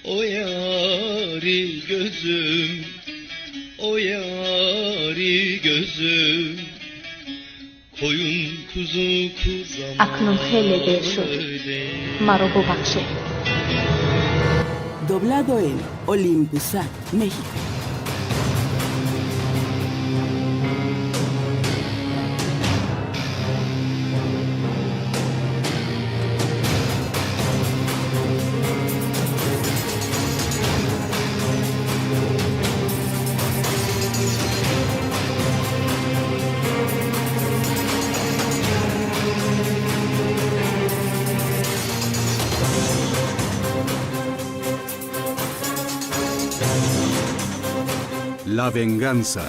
O yari gözüm, o yari gözüm. Koyun kuzu kuzaman. Акнун хеле дер шуд, маро бубахшед. Doblado en Olympusat, México. La venganza.